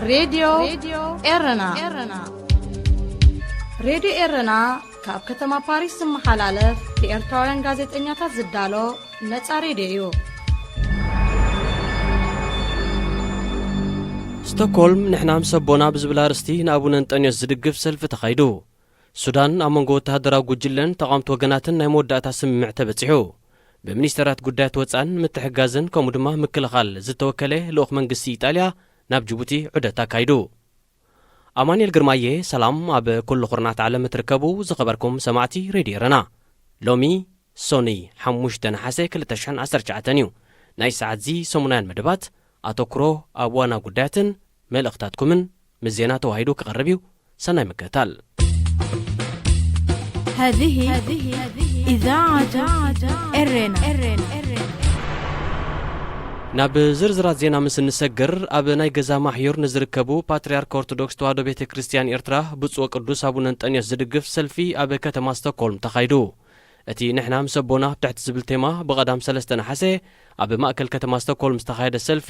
ሬድዮ ኤረና። ሬድዮ ኤረና ካብ ከተማ ፓሪስ ዝመሓላለፍ ብኤርትራውያን ጋዜጠኛታት ዝዳሎ ነጻ ሬድዮ እዩ። ስቶክሆልም ንሕና ምስ ኣቦና ብዝብል ኣርእስቲ ንኣቡነ እንጠንዮስ ዝድግፍ ሰልፊ ተኻይዱ። ሱዳን ኣብ መንጎ ወተሃደራዊ ጉጅለን ተቓወምቲ ወገናትን ናይ መወዳእታ ስምምዕ ተበጺሑ። ብሚኒስተራት ጉዳያት ወጻእን ምትሕግጋዝን ከምኡ ድማ ምክልኻል ዝተወከለ ልኡኽ መንግስቲ ኢጣልያ ናብ ጅቡቲ ዑደት ኣካይዱ። ኣማኑኤል ግርማየ፣ ሰላም ኣብ ኩሉ ኩርናት ዓለም እትርከቡ ዝኸበርኩም ሰማዕቲ ሬድዮ ኤረና። ሎሚ ሶኒ ሓሙሽተ ነሓሰ ክልተ ሽሕን ዓሰርተ ትሽዓተን እዩ። ናይ ሰዓት እዚ ሰሙናውያን መደባት ኣተኩሮ ኣብ ዋና ጉዳያትን መልእኽታትኩምን ምስ ዜና ተዋሂዱ ክቐርብ እዩ። ሰናይ ምክትታል። هذه إذاعة إرينا. ናብ ዝርዝራት ዜና ምስ እንሰግር፣ ኣብ ናይ ገዛ ማሕዩር ንዝርከቡ ፓትርያርክ ኦርቶዶክስ ተዋህዶ ቤተ ክርስቲያን ኤርትራ ብፁዕ ወቅዱስ ኣቡነ እንጠንዮስ ዝድግፍ ሰልፊ ኣብ ከተማ ስቶክሆልም ተኻይዱ። እቲ ንሕና ምስ ኣቦና ኣብ ትሕቲ ዝብል ቴማ ብቐዳም ሰለስተ ነሓሰ ኣብ ማእከል ከተማ ስቶክሆልም ዝተኻየደ ሰልፊ፣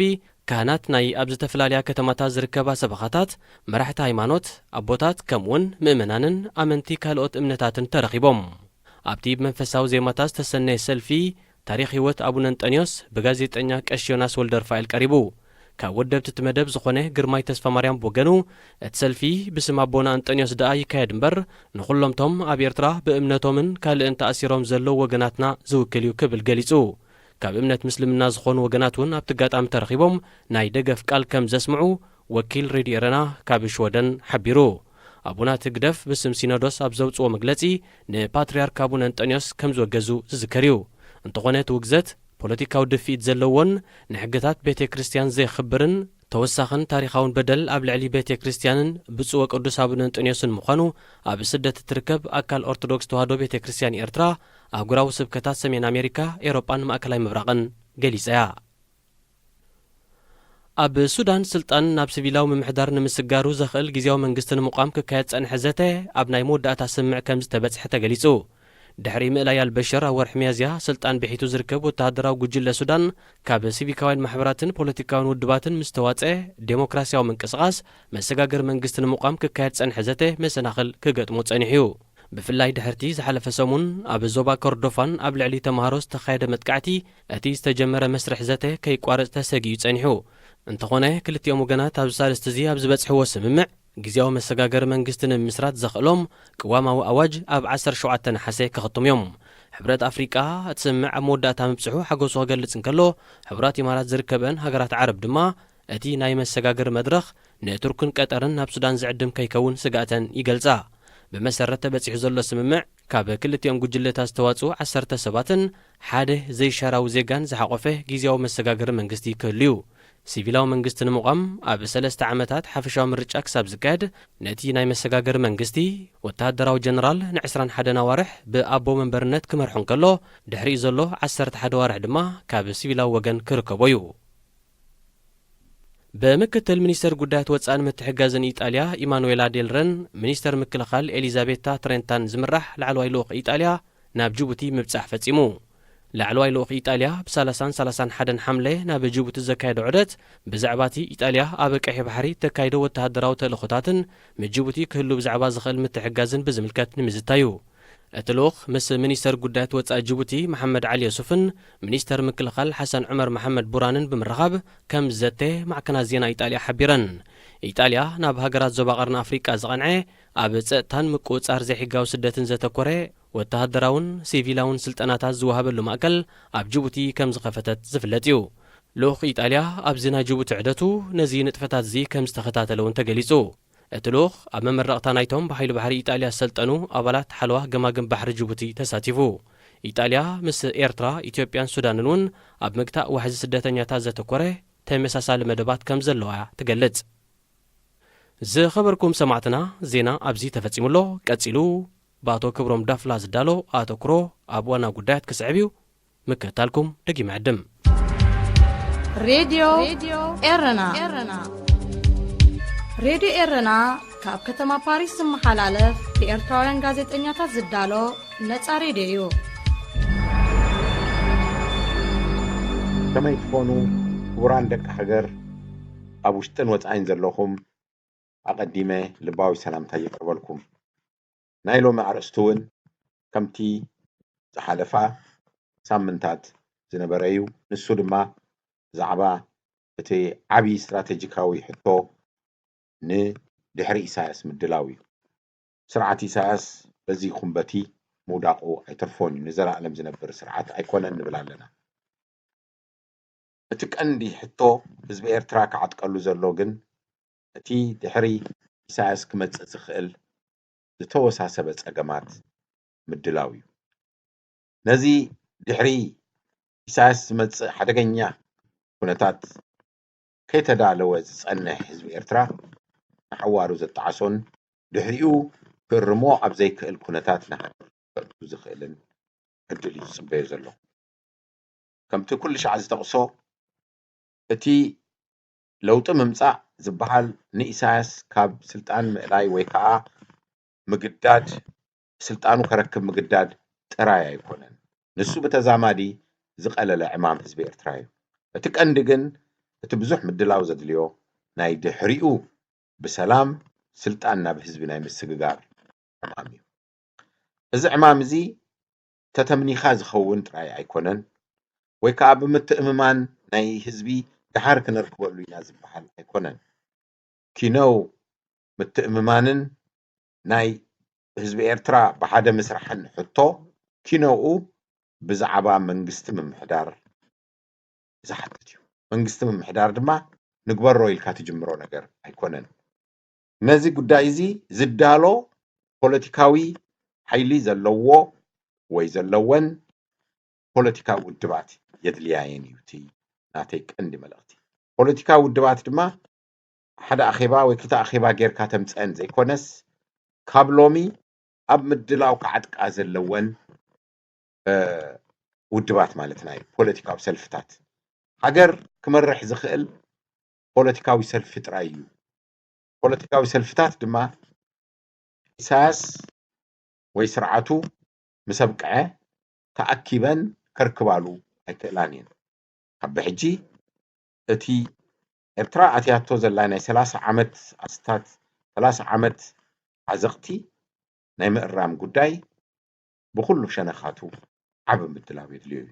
ካህናት ናይ ኣብ ዝተፈላለያ ከተማታት ዝርከባ ሰበኻታት፣ መራሕቲ ሃይማኖት፣ ኣቦታት፣ ከምኡውን ምእመናንን ኣመንቲ ካልኦት እምነታትን ተረኺቦም። ኣብቲ ብመንፈሳዊ ዜማታት ዝተሰነየ ሰልፊ፣ ታሪኽ ህይወት ኣቡነ እንጠንዮስ ብጋዜጠኛ ቀሺ ዮናስ ወልደርፋኤል ቀሪቡ። ካብ ወደብቲ እቲ መደብ ዝኾነ ግርማይ ተስፋማርያም ብወገኑ፣ እቲ ሰልፊ ብስም ኣቦና እንጠንዮስ ደኣ ይካየድ እምበር፣ ንኹሎምቶም ኣብ ኤርትራ ብእምነቶምን ካልእን ተኣሲሮም ዘለዉ ወገናትና ዝውክል እዩ ክብል ገሊጹ። ካብ እምነት ምስልምና ዝኾኑ ወገናት እውን ኣብቲ ኣጋጣሚ ተረኺቦም ናይ ደገፍ ቃል ከም ዘስምዑ ወኪል ሬድዮ ኤረና ካብ ሽወደን ሓቢሩ። ኣቡናት ህግደፍ ብስም ሲኖዶስ ኣብ ዘውጽዎ መግለጺ ንፓትርያርክ ኣቡነ እንጠንዮስ ከም ዝወገዙ ዝዝከር እዩ። እንተኾነ እቲ ውግዘት ፖለቲካዊ ድፍኢት ዘለዎን ንሕግታት ቤተ ክርስቲያን ዘየኽብርን ተወሳኽን ታሪኻውን በደል ኣብ ልዕሊ ቤተ ክርስቲያንን ብፁዕ ወቅዱስ ኣቡነ እንጠንዮስን ምዃኑ ኣብ ስደት እትርከብ ኣካል ኦርቶዶክስ ተዋህዶ ቤተ ክርስቲያን ኤርትራ ኣህጉራዊ ስብከታት ሰሜን ኣሜሪካ፣ ኤውሮጳን ማእከላይ ምብራቕን ገሊጻ እያ። ኣብ ሱዳን ስልጣን ናብ ሲቪላዊ ምምሕዳር ንምስጋሩ ዘኽእል ግዝያዊ መንግስቲ ንምቋም ክካየድ ጸንሐ ዘተ ኣብ ናይ መወዳእታ ስምምዕ ከም ዝተበጽሐ ተገሊጹ። ድሕሪ ምእላይ ኣልበሽር ኣብ ወርሒ ሚያዝያ ስልጣን ብሒቱ ዝርከብ ወተሃደራዊ ጉጅለ ሱዳን ካብ ሲቪካውያን ማሕበራትን ፖለቲካውያን ውድባትን ምስ ተዋጸ ዴሞክራሲያዊ ምንቅስቓስ መሰጋገሪ መንግስቲ ንምቋም ክካየድ ጸንሐ ዘተ መሰናኽል ክገጥሞ ጸኒሑ እዩ። ብፍላይ ድሕርቲ ዝሓለፈ ሰሙን ኣብ ዞባ ኮርዶፋን ኣብ ልዕሊ ተምሃሮ ዝተኻየደ መጥቃዕቲ እቲ ዝተጀመረ መስርሕ ዘተ ከይቋረጽ ተሰጊኡ ጸኒሑ። እንተኾነ ክልቲኦም ወገናት ኣብዚ ሳልስቲ እዚ ኣብ ዝበጽሕዎ ስምምዕ ግዝያዊ መሰጋገሪ መንግስቲ ንምምስራት ዘኽእሎም ቅዋማዊ ኣዋጅ ኣብ ዓሰርተ ሸውዓተ ነሓሰ ክኽትሙ እዮም። ሕብረት ኣፍሪቃ እቲ ስምምዕ ኣብ መወዳእታ ምብጽሑ ሓጎሱ ክገልጽ እንከሎ፣ ሕቡራት ኢማራት ዝርከበን ሃገራት ዓረብ ድማ እቲ ናይ መሰጋገሪ መድረኽ ንቱርክን ቀጠርን ናብ ሱዳን ዝዕድም ከይከውን ስግኣተን ይገልጻ። ብመሰረት ተበጺሑ ዘሎ ስምምዕ፣ ካብ ክልቲኦም ጉጅለታት ዝተዋጽኡ ዓሰርተ ሰባትን ሓደ ዘይሻራዊ ዜጋን ዝሓቖፈ ግዝያዊ መሰጋገሪ መንግስቲ ክህሉ እዩ። ሲቪላዊ መንግስቲ ንምቋም ኣብ ሰለስተ ዓመታት ሓፈሻዊ ምርጫ ክሳብ ዝካየድ፣ ነቲ ናይ መሰጋገሪ መንግስቲ ወተሃደራዊ ጀነራል ንዕስራን ሓደን ኣዋርሕ ብኣቦ መንበርነት ክመርሖ እንከሎ፣ ድሕሪኡ ዘሎ ዓሰርተ ሓደ ኣዋርሕ ድማ ካብ ሲቪላዊ ወገን ክርከቦ እዩ። ብምክትል ሚኒስተር ጉዳያት ወጻእን ምትሕግጋዝን ኢጣልያ ኢማኑዌላ ዴልረን ሚኒስተር ምክልኻል ኤሊዛቤታ ትሬንታን ዝምራሕ ላዕለዋይ ልኡኽ ኢጣልያ ናብ ጅቡቲ ምብጻሕ ፈጺሙ። ላዕለዋይ ልኡኽ ኢጣልያ ብ ሰላሳን ሰላሳን ሓደን ሓምለ ናብ ጅቡቲ ዘካየዶ ዑደት ብዛዕባ እቲ ኢጣልያ ኣብ ቀይሕ ባሕሪ ተካይዶ ወተሃደራዊ ተልእኾታትን ምስ ጅቡቲ ክህሉ ብዛዕባ ዝኽእል ምትሕግጋዝን ብዝምልከት ንምዝታይ እዩ። እቲ ልኡኽ ምስ ሚኒስተር ጉዳያት ወጻኢ ጅቡቲ መሓመድ ዓሊ የሱፍን ሚኒስተር ምክልኻል ሓሰን ዑመር መሓመድ ቡራንን ብምርኻብ ከም ዝዘተ ማዕከናት ዜና ኢጣልያ ሓቢረን። ኢጣልያ ናብ ሃገራት ዞባ ቀርኒ ኣፍሪቃ ዝቐንዐ ኣብ ጸጥታን ምቁጽጻር ዘይሕጋዊ ስደትን ዘተኮረ ወተሃደራውን ሲቪላውን ስልጠናታት ዝወሃበሉ ማእከል ኣብ ጅቡቲ ከም ዝኸፈተት ዝፍለጥ እዩ። ልኡኽ ኢጣልያ ኣብዚ ናይ ጅቡቲ ዑደቱ ነዚ ንጥፈታት እዚ ከም ዝተኸታተለ እውን ተገሊጹ። እቲ ልኡኽ ኣብ መመረቕታ ናይቶም ብሓይሊ ባሕሪ ኢጣልያ ዝሰልጠኑ ኣባላት ሓለዋ ገማግም ባሕሪ ጅቡቲ ተሳቲፉ። ኢጣልያ ምስ ኤርትራ፣ ኢትዮጵያን ሱዳንን እውን ኣብ ምግታእ ዋሕዚ ስደተኛታት ዘተኮረ ተመሳሳሊ መደባት ከም ዘለዋ ትገልጽ። ዝኸበርኩም ሰማዕትና፣ ዜና ኣብዚ ተፈጺሙ ኣሎ። ቀጺሉ ብኣቶ ክብሮም ዳፍላ ዝዳሎ ኣተኩሮ ኣብ ዋና ጉዳያት ክስዕብ እዩ። ምክትታልኩም ደጊመ ዕድም። ሬድዮ ኤረና። ሬድዮ ኤረና ካብ ከተማ ፓሪስ ዝመሓላለፍ ብኤርትራውያን ጋዜጠኛታት ዝዳሎ ነጻ ሬድዮ እዩ። ከመይ ትኾኑ ክቡራን ደቂ ሃገር? ኣብ ውሽጥን ወጻኢን ዘለኹም ኣቐዲመ ልባዊ ሰላምታ የቕርበልኩም። ናይ ሎሚ ኣርእስቲ እውን ከምቲ ዝሓለፋ ሳምንታት ዝነበረ እዩ። ንሱ ድማ ብዛዕባ እቲ ዓቢ ስትራቴጂካዊ ሕቶ ንድሕሪ ኢሳያስ ምድላው እዩ። ስርዓት ኢሳያስ በዚ ይኹን በቲ ምውዳቑ ኣይተርፎን እዩ። ንዘለኣለም ዝነብር ስርዓት ኣይኮነን ንብል ኣለና። እቲ ቀንዲ ሕቶ ህዝቢ ኤርትራ ክዓጥቀሉ ዘሎ ግን እቲ ድሕሪ ኢሳያስ ክመጽእ ዝኽእል ዝተወሳሰበ ጸገማት ምድላው እዩ። ነዚ ድሕሪ ኢሳያስ ዝመጽእ ሓደገኛ ኩነታት ከይተዳለወ ዝጸንሕ ህዝቢ ኤርትራ ንሓዋሩ ዘጣዕሶን ድሕሪኡ ክእርሞ ኣብ ዘይክእል ኩነታት ንሃገር ከእቱ ዝኽእልን ዕድል እዩ ዝጽበዮ ዘሎ። ከምቲ ኩሉ ሻዕ ዝጠቕሶ እቲ ለውጢ ምምጻእ ዝበሃል ንኢሳያስ ካብ ስልጣን ምእላይ ወይ ከዓ ምግዳድ፣ ስልጣኑ ከረክብ ምግዳድ ጥራይ ኣይኮነን። ንሱ ብተዛማዲ ዝቐለለ ዕማም ህዝቢ ኤርትራ እዩ። እቲ ቀንዲ ግን እቲ ብዙሕ ምድላው ዘድልዮ ናይ ድሕሪኡ ብሰላም ስልጣን ናብ ህዝቢ ናይ ምስግጋር ዕማም እዩ። እዚ ዕማም እዚ ተተምኒኻ ዝኸውን ጥራይ ኣይኮነን፣ ወይ ከዓ ብምትእምማን ናይ ህዝቢ ደሓር ክነርክበሉ ኢና ዝበሃል ኣይኮነን። ኪነው ምትእምማንን ናይ ህዝቢ ኤርትራ ብሓደ ምስራሕን ሕቶ ኪነኡ ብዛዕባ መንግስቲ ምምሕዳር ዝሓትት እዩ። መንግስቲ ምምሕዳር ድማ ንግበሮ ኢልካ ትጅምሮ ነገር ኣይኮነን። ነዚ ጉዳይ እዚ ዝዳሎ ፖለቲካዊ ሓይሊ ዘለዎ ወይ ዘለወን ፖለቲካዊ ውድባት የድልያየን እዩ እቲ ናተይ ቀንዲ መልእኽቲ። ፖለቲካዊ ውድባት ድማ ሓደ ኣኼባ ወይ ክልተ ኣኼባ ጌርካ ተምፀአን ዘይኮነስ ካብ ሎሚ ኣብ ምድላው ክዓጥቃ ዘለወን ውድባት ማለትና እዩ። ፖለቲካዊ ሰልፍታት ሃገር ክመርሕ ዝኽእል ፖለቲካዊ ሰልፊ ጥራይ እዩ። ፖለቲካዊ ሰልፍታት ድማ ኢሳያስ ወይ ስርዓቱ ምስ ኣብቅዐ ተኣኪበን ከርክባሉ ኣይክእላን እየን። ካብ ብሕጂ እቲ ኤርትራ ኣትያቶ ዘላ ናይ ሰላሳ ዓመት ኣስታት ሰላሳ ዓመት ዓዘቕቲ ናይ ምእራም ጉዳይ ብኹሉ ሸነኻቱ ዓቢ ምድላው የድልዮ እዩ።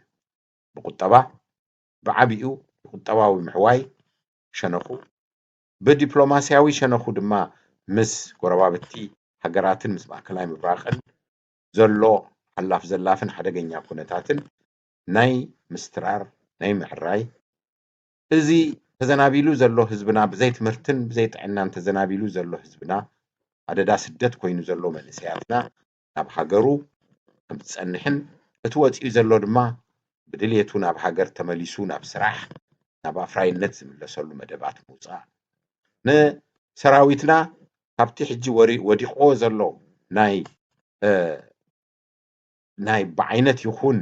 ብቁጠባ ብዓቢኡ ብቁጠባዊ ምሕዋይ ሸነኹ፣ ብዲፕሎማስያዊ ሸነኹ ድማ ምስ ጎረባብቲ ሃገራትን ምስ ማእከላይ ምብራቕን ዘሎ ሓላፍ ዘላፍን ሓደገኛ ኩነታትን ናይ ምስትራር ናይ ምዕራይ እዚ ተዘናቢሉ ዘሎ ህዝብና ብዘይ ትምህርትን ብዘይ ጥዕናን ተዘናቢሉ ዘሎ ህዝብና ኣደዳ ስደት ኮይኑ ዘሎ መንእሰያትና ናብ ሃገሩ ከም ዝጸንሕን እቲ ወጺኡ ዘሎ ድማ ብድልየቱ ናብ ሃገር ተመሊሱ ናብ ስራሕ ናብ ኣፍራይነት ዝምለሰሉ መደባት ምውጻእ ንሰራዊትና ካብቲ ሕጂ ወዲቕዎ ዘሎ ናይ ናይ ብዓይነት ይኹን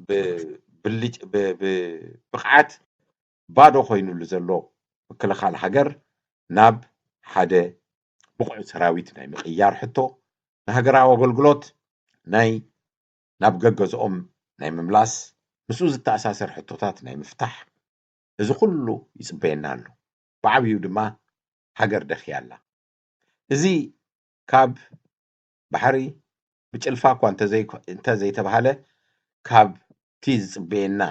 ብብልጭ ብብቕዓት ባዶ ኮይኑሉ ዘሎ ምክልኻል ሃገር ናብ ሓደ ብቑዕ ሰራዊት ናይ ምቕያር ሕቶ፣ ንሃገራዊ ኣገልግሎት ናይ ናብ ገገዝኦም ናይ ምምላስ፣ ምስኡ ዝተኣሳሰር ሕቶታት ናይ ምፍታሕ፣ እዚ ኩሉ ይጽበየና ኣሎ። ብዓብዩ ድማ ሃገር ደኽያ ኣላ። እዚ ካብ ባሕሪ ብጭልፋ እኳ እንተዘይኮ-፣ እንተዘይተባህለ፣ ካብቲ ዝጽበየና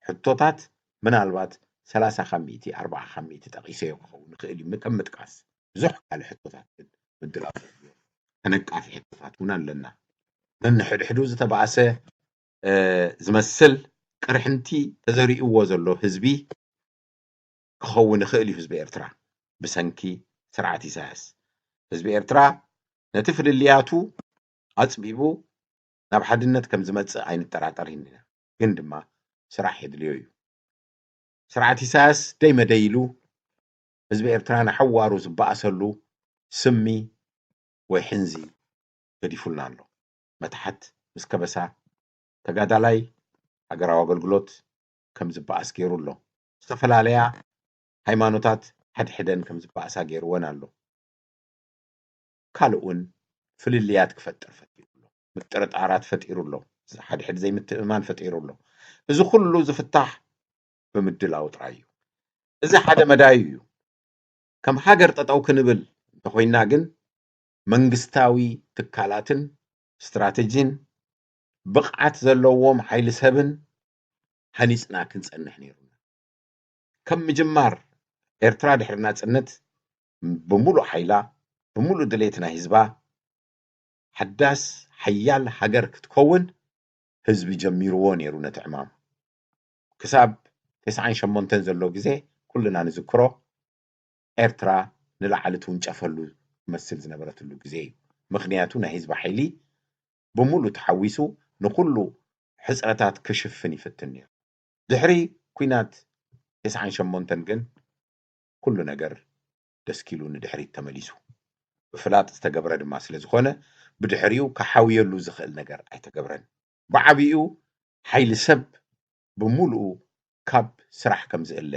ሕቶታት ምናልባት ሰላሳ ካብ ሚእቲ፣ ኣርባዓ ካብ ሚእቲ ጠቒሰዮ ክኸውን ይኽእል እዩ፣ ከም ምጥቃስ። ብዙሕ ካልእ ሕቶታት ግን ምድላው ዘድልዮ ተነቃፊ ሕቶታት እውን ኣለና። ነንሕድሕዱ ዝተባእሰ፣ እ፣ ዝመስል ቅርሕንቲ ተዘሪእዎ ዘሎ ህዝቢ ክኸውን ይኽእል እዩ ህዝቢ ኤርትራ ብሰንኪ ስርዓት ኢሳያስ። ህዝቢ ኤርትራ ነቲ ፍልልያቱ ኣጽቢቡ ናብ ሓድነት ከም ዝመጽእ ኣይንጠራጠርን ኢና። ግን ድማ ስራሕ የድልዮ እዩ። ስርዓት ኢሳያስ ደይ መደይ ኢሉ ህዝቢ ኤርትራ ንሓዋሩ ዝበኣሰሉ ስሚ ወይ ሕንዚ ገዲፉልና ኣሎ። መታሕት ምስ ከበሳ ተጋዳላይ ሃገራዊ ኣገልግሎት ከም ዝበኣስ ገይሩ ኣሎ። ዝተፈላለያ ሃይማኖታት ሕድሕደን ከም ዝበኣሳ ገይርወን ኣሎ። ካልእ እውን ፍልልያት ክፈጥር ፈጢሩ ኣሎ። ምጥርጣራት ፈጢሩ ኣሎ። ሓድሕድ ዘይምትእምማን ፈጢሩ ኣሎ። እዚ ኩሉ ዝፍታሕ ብምድላው ጥራይ እዩ። እዚ ሓደ መዳዩ እዩ። ከም ሃገር ጠጠው ክንብል እንተኾይና ግን መንግስታዊ ትካላትን ስትራተጂን ብቕዓት ዘለዎም ሓይሊ ሰብን ሃኒፅና ክንፀንሕ ነይሩና። ከም ምጅማር ኤርትራ ድሕሪ ናፅነት ብምሉእ ሓይላ፣ ብምሉእ ድሌት ናይ ህዝባ ሓዳስ ሓያል ሃገር ክትከውን ህዝቢ ጀሚርዎ ነይሩ ነቲ ዕማም። ክሳብ ተስዓን ሸሞንተን ዘሎ ግዜ ኩልና ንዝክሮ ኤርትራ ንላዕሊ ትውንጨፈሉ ትመስል ዝነበረትሉ ግዜ እዩ። ምክንያቱ ናይ ህዝቢ ሓይሊ ብምሉእ ተሓዊሱ ንኩሉ ሕፅረታት ክሽፍን ይፍትን ነይሩ። ድሕሪ ኩናት ተስዓን ሸሞንተን ግን ኩሉ ነገር ደስኪሉ ንድሕሪት ተመሊሱ። ብፍላጥ ዝተገብረ ድማ ስለ ዝኾነ ብድሕሪኡ ክሓውየሉ ዝኽእል ነገር ኣይተገብረን። ብዓቢኡ ሓይሊ ሰብ ብምሉኡ ካብ ስራሕ ከም ዝእለ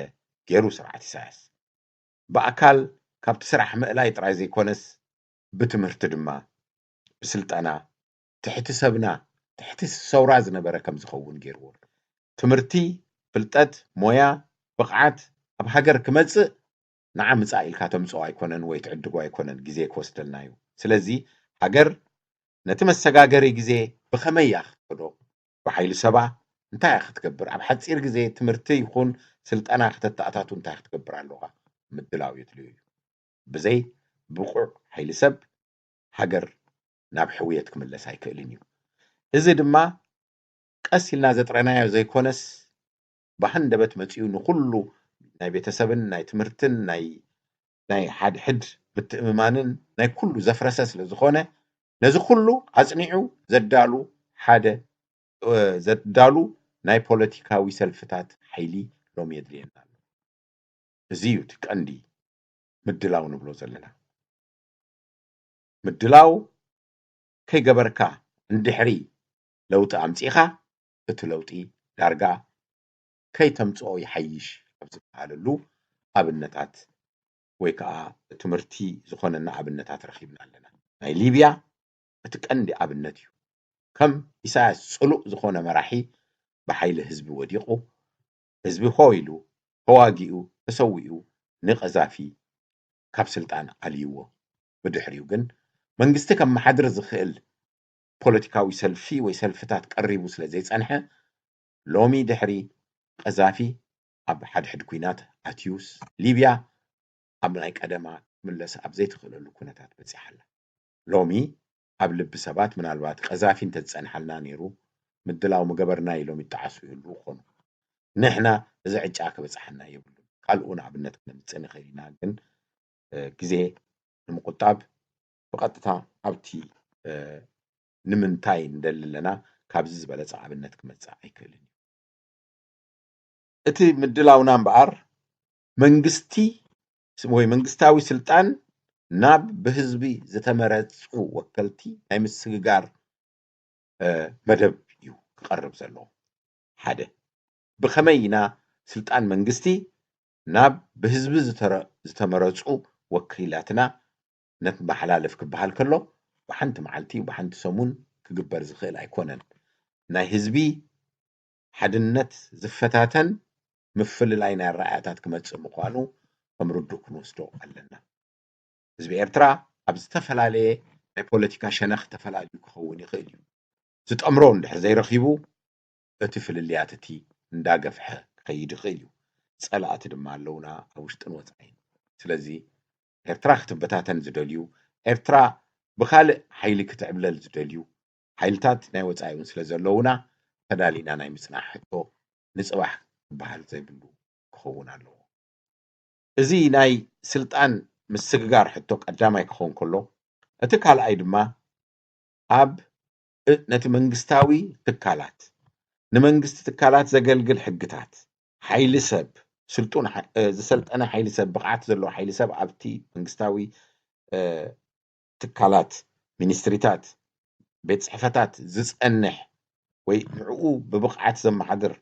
ገይሩ ስርዓት ኢሳያስ። ብኣካል ካብቲ ስራሕ ምእላይ ጥራይ ዘይኮነስ ብትምህርቲ ድማ ብስልጠና ትሕቲ ሰብና ትሕቲ ሰውራ ዝነበረ ከም ዝኸውን ገይርዎ። ትምህርቲ፣ ፍልጠት፣ ሞያ፣ ብቕዓት ኣብ ሃገር ክመጽእ ንዓ ምጻእ ኢልካ ተምጽኦ ኣይኮነን ወይ ትዕድጎ ኣይኮነን፣ ግዜ ክወስደልና እዩ። ስለዚ ሃገር ነቲ መሰጋገሪ ግዜ ብኸመይ እያ ክትከዶ? ብሓይሊ ሰባ እንታይ እያ ክትገብር? ኣብ ሓጺር ግዜ ትምህርቲ ይኹን ስልጠና ከተተኣታቱ እንታይ ክትገብር ኣለኻ? ምድላው የድልዮ እዩ። ብዘይ ብቑዕ ሓይሊ ሰብ ሃገር ናብ ሕውየት ክምለስ ኣይክእልን እዩ። እዚ ድማ ቀስ ኢልና ዘጥረናዮ ዘይኮነስ ብሃንደበት መጺኡ ንኹሉ ናይ ቤተሰብን ናይ ትምህርትን ናይ ናይ ሓድሕድ ምትእምማንን ናይ ኩሉ ዘፍረሰ ስለ ዝኾነ ነዚ ኩሉ ኣጽኒዑ ዘዳሉ ሓደ ዘዳሉ ናይ ፖለቲካዊ ሰልፍታት ሓይሊ ሎሚ የድልየና ኣሎ። እዚ እዩ እቲ ቀንዲ ምድላው ንብሎ ዘለና። ምድላው ከይገበርካ እንድሕሪ ለውጢ ኣምጺእኻ እቲ ለውጢ ዳርጋ ከይተምጽኦ ይሓይሽ ኣብ ዝበሃለሉ ኣብነታት ወይ ከዓ ትምህርቲ ዝኾነና ኣብነታት ረኺብና ኣለና። ናይ ሊብያ እቲ ቀንዲ ኣብነት እዩ። ከም ኢሳያስ ጽሉእ ዝኾነ መራሒ ብሓይሊ ህዝቢ ወዲቑ፣ ህዝቢ ሆ ኢሉ ተዋጊኡ ተሰዊኡ ንቀዛፊ ካብ ስልጣን ኣልይዎ። ብድሕሪኡ ግን መንግስቲ ከመሓድር ዝኽእል ፖለቲካዊ ሰልፊ ወይ ሰልፍታት ቀሪቡ ስለ ዘይጸንሐ ሎሚ ድሕሪ ቀዛፊ ኣብ ሓድሕድ ኲናት ኣትዩስ ሊብያ ኣብ ናይ ቀደማ ክትምለስ ኣብ ዘይትኽእለሉ ኩነታት በጺሓ ኣላ። ሎሚ ኣብ ልቢ ሰባት ምናልባት ቀዛፊ እንተዝጸንሓልና ነይሩ ምድላው ምገበርና ኢሎም ይጠዓሱ ይህልዉ ይኾኑ። ንሕና እዚ ዕጫ ክበጽሓና የብሉን። ካልኡ ንኣብነት ክነምጽእ ንኽእል ኢና፣ ግን ግዜ ንምቁጣብ ብቐጥታ ኣብቲ ንምንታይ ንደሊ ኣለና ካብዚ ዝበለጸ ኣብነት ክመጽእ ኣይክእልን እዩ። እቲ ምድላውና እምበኣር መንግስቲ ወይ መንግስታዊ ስልጣን ናብ ብህዝቢ ዝተመረጹ ወከልቲ ናይ ምስግጋር መደብ እዩ ክቐርብ ዘለዎ። ሓደ ብኸመይ ኢና ስልጣን መንግስቲ ናብ ብህዝቢ ዝተመረፁ ወኪላትና ነመሓላልፍ ክበሃል ከሎ ብሓንቲ መዓልቲ ብሓንቲ ሰሙን ክግበር ዝኽእል ኣይኮነን። ናይ ህዝቢ ሓድነት ዝፈታተን ምፍልላይ ናይ ኣረኣእያታት ክመፅእ ምዃኑ ከም ርዱእ ክንወስዶ ኣለና። ህዝቢ ኤርትራ ኣብ ዝተፈላለየ ናይ ፖለቲካ ሸነኽ ተፈላልዩ ክኸውን ይኽእል እዩ። ዝጠምሮ እንድሕር ዘይረኺቡ እቲ ፍልልያት እቲ እንዳገፍሐ ክኸይድ ይኽእል እዩ። ፀላእቲ ድማ ኣለውና ኣብ ውሽጥን ወፃኢን። ስለዚ ኤርትራ ክትበታተን ዝደልዩ፣ ኤርትራ ብኻልእ ሓይሊ ክትዕብለል ዝደልዩ ሓይልታት ናይ ወፃኢ እውን ስለ ዘለውና ተዳሊና ናይ ምፅናሕ ሕቶ ንፅባሕ ክበሃል ዘይብሉ ክኸውን ኣለዎ። እዚ ናይ ስልጣን ምስግጋር ሕቶ ቀዳማይ ክኸውን ከሎ፣ እቲ ካልኣይ ድማ ኣብ ነቲ መንግስታዊ ትካላት፣ ንመንግስቲ ትካላት ዘገልግል ሕግታት፣ ሓይሊ ሰብ፣ ስልጡን ዝሰልጠነ ሓይሊ ሰብ፣ ብቕዓት ዘለዎ ሓይሊ ሰብ ኣብቲ መንግስታዊ ትካላት፣ ሚኒስትሪታት፣ ቤት ፅሕፈታት ዝፀንሕ ወይ ንዕኡ ብብቕዓት ዘመሓድር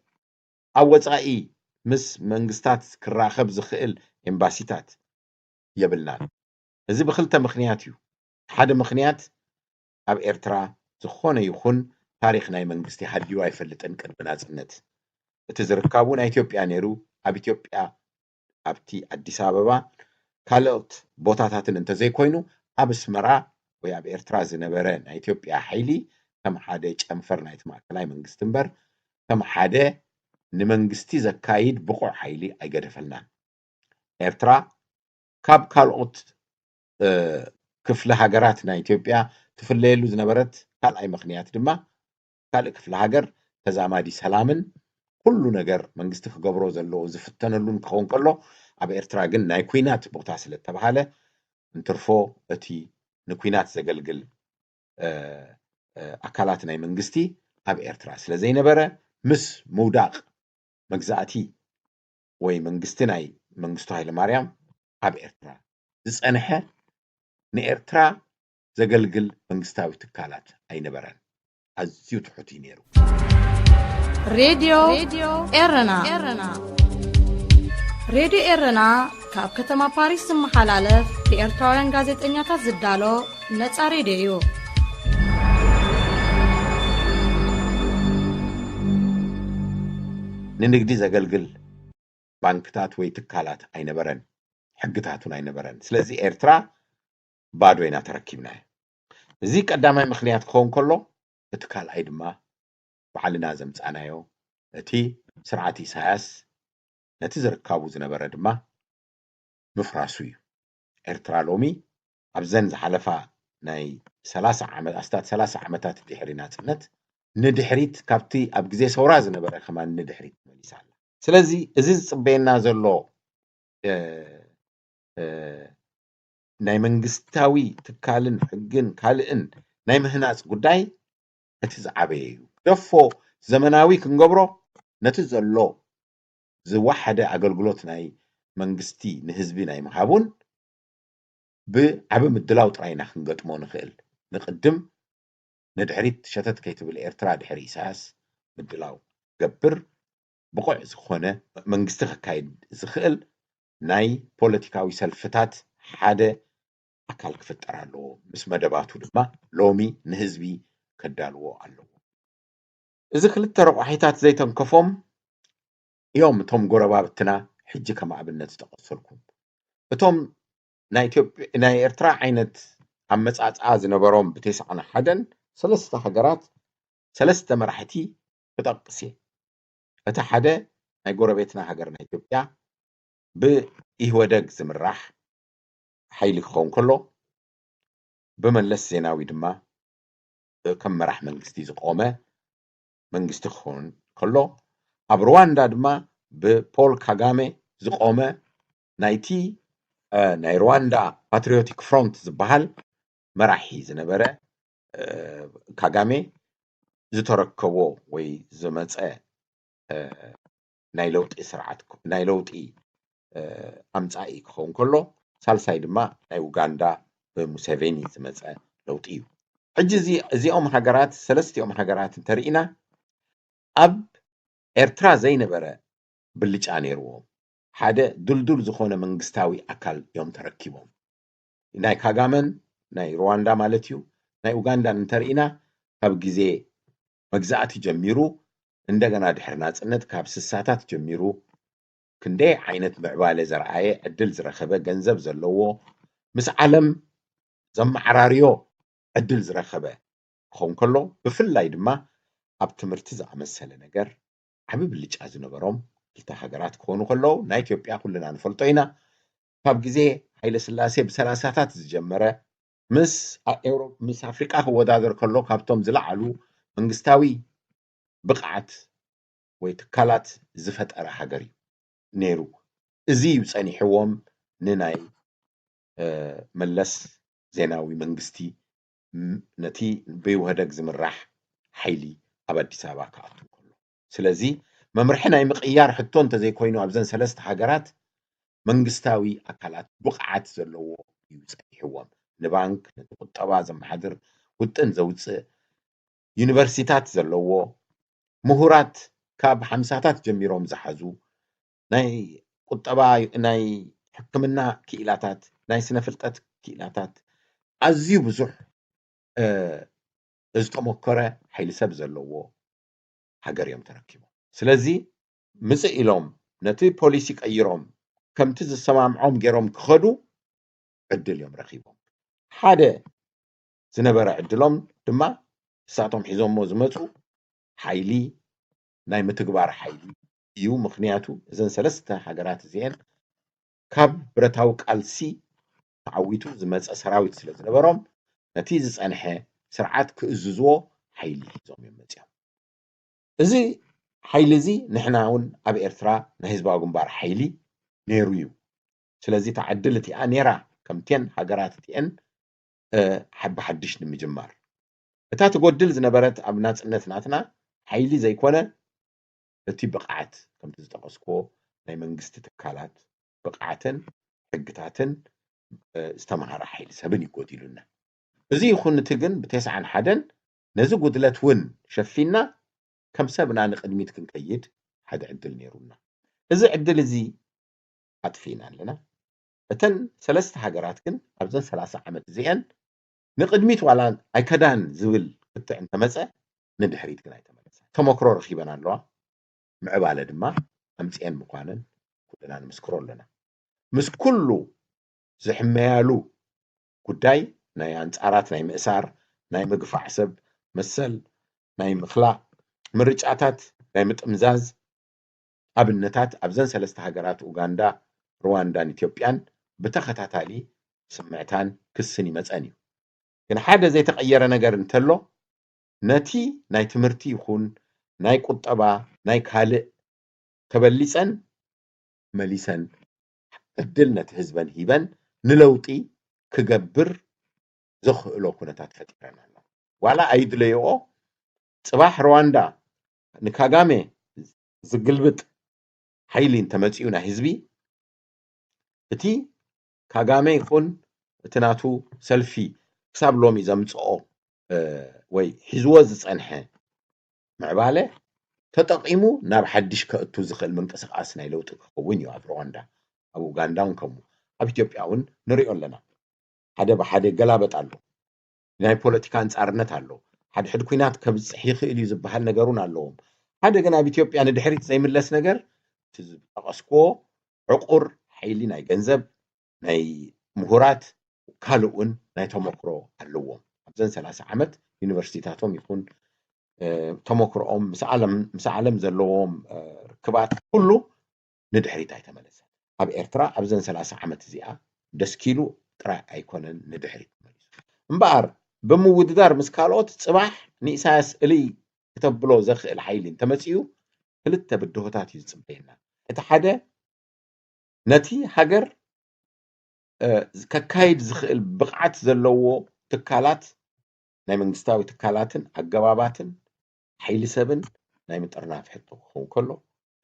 ኣብ ወፃኢ ምስ መንግስታት ክራኸብ ዝኽእል ኤምባሲታት የብልናን። እዚ ብክልተ ምኽንያት እዩ። ሓደ ምኽንያት ኣብ ኤርትራ ዝኾነ ይኹን ታሪኽ ናይ መንግስቲ ሃልዩ ኣይፈልጥን ቅድሚ ናፅነት። እቲ ዝርካቡ ናይ ኢትዮጵያ ነይሩ ኣብ ኢትዮጵያ ኣብቲ ኣዲስ ኣበባ ካልኦት ቦታታትን እንተዘይኮይኑ ኣብ ኣስመራ ወይ ኣብ ኤርትራ ዝነበረ ናይ ኢትዮጵያ ሓይሊ ከም ሓደ ጨንፈር ናይቲ ማእከላይ መንግስቲ እምበር ከም ሓደ ንመንግስቲ ዘካይድ ብቑዕ ሓይሊ ኣይገደፈልናን። ኤርትራ ካብ ካልኦት ክፍለ ሃገራት ናይ ኢትዮጵያ ትፍለየሉ ዝነበረት ካልኣይ ምኽንያት ድማ ካልእ ክፍለ ሃገር ተዛማዲ ሰላምን ኩሉ ነገር መንግስቲ ክገብሮ ዘለዎ ዝፍተነሉን ክኸውን ከሎ ኣብ ኤርትራ ግን ናይ ኲናት ቦታ ስለ እተባሃለ እንትርፎ እቲ ንኲናት ዘገልግል ኣካላት ናይ መንግስቲ ኣብ ኤርትራ ስለ ዘይነበረ ምስ ምውዳቕ መግዛእቲ ወይ መንግስቲ ናይ መንግስቱ ሃይለማርያም ኣብ ኤርትራ ዝጸንሐ ንኤርትራ ዘገልግል መንግስታዊ ትካላት ኣይነበረን። ኣዝዩ ትሑት እዩ ነይሩ። ሬድዮ ኤረና ሬድዮ ኤረና ካብ ከተማ ፓሪስ ዝመሓላለፍ ብኤርትራውያን ጋዜጠኛታት ዝዳሎ ነጻ ሬድዮ እዩ። ንንግዲ ዘገልግል ባንክታት ወይ ትካላት ኣይነበረን፣ ሕግታት እውን ኣይነበረን። ስለዚ ኤርትራ ባዶ ኢና ተረኪብናዮ። እዚ ቀዳማይ ምኽንያት ክኸውን ከሎ፣ እቲ ካልኣይ ድማ ባዕልና ዘምጻናዮ፣ እቲ ስርዓት ኢሳያስ ነቲ ዝርካቡ ዝነበረ ድማ ምፍራሱ እዩ። ኤርትራ ሎሚ ኣብዘን ዝሓለፋ ናይ ሰላሳ ዓመት ኣስታት ሰላሳ ዓመታት ድሕሪ ናጽነት ንድሕሪት ካብቲ ኣብ ግዜ ሰውራ ዝነበረ ከማን ንድሕሪት ተመሊሳ ኣላ። ስለዚ እዚ ዝጽበየና ዘሎ ናይ መንግስታዊ ትካልን ሕግን ካልእን ናይ ምህናጽ ጉዳይ እቲ ዝዓበየ እዩ። ደፎ ዘመናዊ ክንገብሮ ነቲ ዘሎ ዝወሓደ ኣገልግሎት ናይ መንግስቲ ንህዝቢ ናይ ምሃቡን ብዓቢ ምድላው ጥራይ ኢና ክንገጥሞ ንኽእል። ንቕድም ንድሕሪት ሸተት ከይትብል ኤርትራ ድሕሪ ኢሳያስ ምድላው ገብር ብቑዕ ዝኾነ መንግስቲ ከካይድ ዝኽእል ናይ ፖለቲካዊ ሰልፍታት ሓደ ኣካል ክፍጠር ኣለዎ። ምስ መደባቱ ድማ ሎሚ ንህዝቢ ከዳልዎ ኣለዎ። እዚ ክልተ ረቋሒታት ዘይተንከፎም እዮም እቶም ጎረባብትና ሕጂ ከም ኣብነት ዝጠቐሰልኩም። እቶም ናይ ኤርትራ ዓይነት ኣመጻጽኣ ዝነበሮም ብተስዓን ሓደን ሰለስተ ሃገራት ሰለስተ መራሕቲ ክጠቅስ እየ። እቲ ሓደ ናይ ጎረቤትና ሃገር ናይ ኢትዮጵያ ብኢህወደግ ዝምራሕ ሓይሊ ክኸውን ከሎ ብመለስ ዜናዊ ድማ ከም መራሕ መንግስቲ ዝቆመ መንግስቲ ክኸውን ከሎ ኣብ ሩዋንዳ ድማ ብፖል ካጋሜ ዝቆመ ናይቲ ናይ ሩዋንዳ ፓትሪዮቲክ ፍሮንት ዝበሃል መራሒ ዝነበረ ካጋሜ ዝተረከቦ ወይ ዝመፀ ናይ ለውጢ ስርዓት ናይ ለውጢ ኣምፃኢ ክኸውን ከሎ ሳልሳይ ድማ ናይ ኡጋንዳ ብሙሴቬኒ ዝመፀ ለውጢ እዩ። ሕጂ እዚኦም ሃገራት ሰለስቲኦም ሃገራት እንተርኢና ኣብ ኤርትራ ዘይነበረ ብልጫ ነይርዎም ሓደ ድልዱል ዝኾነ መንግስታዊ ኣካል እዮም ተረኪቦም። ናይ ካጋመን ናይ ሩዋንዳ ማለት እዩ ናይ ኡጋንዳን እንተርኢና ካብ ግዜ መግዛእቲ ጀሚሩ እንደገና ድሕሪ ናፅነት ካብ ስሳታት ጀሚሩ ክንደይ ዓይነት ምዕባለ ዘርኣየ ዕድል ዝረኸበ ገንዘብ ዘለዎ ምስ ዓለም ዘመዓራርዮ ዕድል ዝረኸበ ክኸውን ከሎ ብፍላይ ድማ ኣብ ትምህርቲ ዝኣመሰለ ነገር ዓቢ ብልጫ ዝነበሮም ክልተ ሃገራት ክኾኑ ከለዉ ናይ ኢትዮጵያ ኩልና ንፈልጦ ኢና ካብ ግዜ ሃይለ ስላሴ ብሰላሳታት ዝጀመረ ምስ ምስ ኣፍሪቃ ክወዳደር ከሎ ካብቶም ዝለዓሉ መንግስታዊ ብቕዓት ወይ ትካላት ዝፈጠረ ሃገር እዩ ነይሩ። እዚ እዩ ጸኒሕዎም ንናይ መለስ ዜናዊ መንግስቲ ነቲ ብኢህወደግ ዝምራሕ ሓይሊ ኣብ ኣዲስ ኣበባ ክኣቱ ከሎ። ስለዚ መምርሒ ናይ ምቕያር ሕቶ እንተዘይኮይኑ ኣብዘን ሰለስተ ሃገራት መንግስታዊ ኣካላት ብቕዓት ዘለዎ እዩ ጸኒሕዎም። ንባንክ፣ ነቲ ቁጠባ ዘመሓድር ውጥን ዘውፅእ፣ ዩኒቨርሲታት ዘለዎ፣ ምሁራት ካብ ሓምሳታት ጀሚሮም ዝሓዙ፣ ናይ ቁጠባ፣ ናይ ሕክምና ክኢላታት፣ ናይ ስነ ፍልጠት ክኢላታት ኣዝዩ ብዙሕ ዝተሞከረ ሓይሊ ሰብ ዘለዎ ሃገር እዮም ተረኪቦም። ስለዚ ምፅእ ኢሎም ነቲ ፖሊሲ ቀይሮም ከምቲ ዝሰማምዖም ገይሮም ክኸዱ ዕድል እዮም ረኺቦም። ሓደ ዝነበረ ዕድሎም ድማ ንሳቶም ሒዞሞ ዝመፁ ሓይሊ ናይ ምትግባር ሓይሊ እዩ። ምኽንያቱ እዘን ሰለስተ ሃገራት እዚአን ካብ ብረታዊ ቃልሲ ተዓዊቱ ዝመፀ ሰራዊት ስለ ዝነበሮም ነቲ ዝፀንሐ ስርዓት ክእዝዝዎ ሓይሊ ሒዞም እዮም መፂኦም። እዚ ሓይሊ እዚ ንሕና እውን ኣብ ኤርትራ ናይ ህዝባዊ ግንባር ሓይሊ ነይሩ እዩ። ስለዚ እታ ዕድል እቲኣ ነይራ ከምተን ሃገራት እቲአን ብሓድሽ ንምጅማር። እታ ትጎድል ዝነበረት ኣብ ናጽነት ናትና ሓይሊ ዘይኮነ እቲ ብቕዓት ከምቲ ዝጠቐስክዎ ናይ መንግስቲ ትካላት ብቕዓትን ሕግታትን ዝተምሃረ ሓይሊ ሰብን ይጎዲሉና። እዚ ይኹን እቲ ግን ብተስዓን ሓደን ነዚ ጉድለት እውን ሸፊና ከም ሰብና ንቕድሚት ክንከይድ ሓደ ዕድል ነይሩና። እዚ ዕድል እዚ ኣጥፊእና ኣለና። እተን ሰለስተ ሃገራት ግን ኣብዘን ሰላሳ ዓመት እዚአን ንቕድሚት ዋላ ኣይከዳን ዝብል ክትዕ እንተመፀ ንድሕሪት ግን ኣይተመለሳ። ተመክሮ ረኺበን ኣለዋ፣ ምዕባለ ድማ ኣምፅኤን ምኳነን ኩልና ንምስክሮ ኣለና። ምስ ኩሉ ዝሕመያሉ ጉዳይ ናይ ኣንፃራት ናይ ምእሳር፣ ናይ ምግፋዕ ሰብ መሰል፣ ናይ ምኽላእ፣ ምርጫታት ናይ ምጥምዛዝ ኣብነታት ኣብዘን ሰለስተ ሃገራት ኡጋንዳ፣ ሩዋንዳን ኢትዮጵያን ብተኸታታሊ ስምዕታን ክስን ይመፀን እዩ። ግን ሓደ ዘይተቐየረ ነገር እንተሎ ነቲ ናይ ትምህርቲ ይኹን ናይ ቁጠባ ናይ ካልእ ተበሊፀን መሊሰን ዕድል ነቲ ህዝበን ሂበን ንለውጢ ክገብር ዘኽእሎ ኩነታት ፈጢረን ኣሎ። ዋላ ኣይድለይኦ ፅባሕ ሩዋንዳ ንካጋሜ ዝግልብጥ ሓይሊ እንተመፂኡ ናይ ህዝቢ እቲ ካጋሜ ይኹን እቲ ናቱ ሰልፊ ክሳብ ሎሚ ዘምፅኦ ወይ ሒዝዎ ዝፀንሐ ምዕባለ ተጠቒሙ ናብ ሓድሽ ከእቱ ዝኽእል ምንቅስቃስ ናይ ለውጢ ክኸውን እዩ ኣብ ሩዋንዳ፣ ኣብ ኡጋንዳ እውን ከምኡ፣ ኣብ ኢትዮጵያ እውን ንሪኦ ኣለና። ሓደ ብሓደ ይገላበጥ ኣሎ። ናይ ፖለቲካ ኣንጻርነት ኣሎ። ሓድሕድ ኲናት ከብጽሕ ይኽእል እዩ ዝበሃል ነገር እውን ኣለዎም። ሓደ ግን ኣብ ኢትዮጵያ ንድሕሪት ዘይምለስ ነገር እቲ ዝጠቐስክዎ ዕቑር ሓይሊ ናይ ገንዘብ ናይ ምሁራት ካልእ እውን ናይ ተመክሮ ኣለዎም። ኣብዘን ሰላሳ ዓመት ዩኒቨርሲቲታቶም ይኹን ተመክሮኦም ምስ ዓለም ዘለዎም ርክባት ኩሉ ንድሕሪት ኣይተመለሰን። ኣብ ኤርትራ ኣብዘን ሰላሳ ዓመት እዚኣ ደስኪሉ ጥራይ ኣይኮነን ንድሕሪት ተመሊሱ እምበኣር ብምውድዳር ምስ ካልኦት ጽባሕ ንኢሳያስ እልይ ክተብሎ ዘኽእል ሓይሊ እንተመጺኡ ክልተ ብድሆታት እዩ ዝጽበየና። እቲ ሓደ ነቲ ሃገር ከካይድ ዝኽእል ብቕዓት ዘለዎ ትካላት ናይ መንግስታዊ ትካላትን ኣገባባትን ሓይሊ ሰብን ናይ ምጥርናፍ ሕቶ ክኸውን ከሎ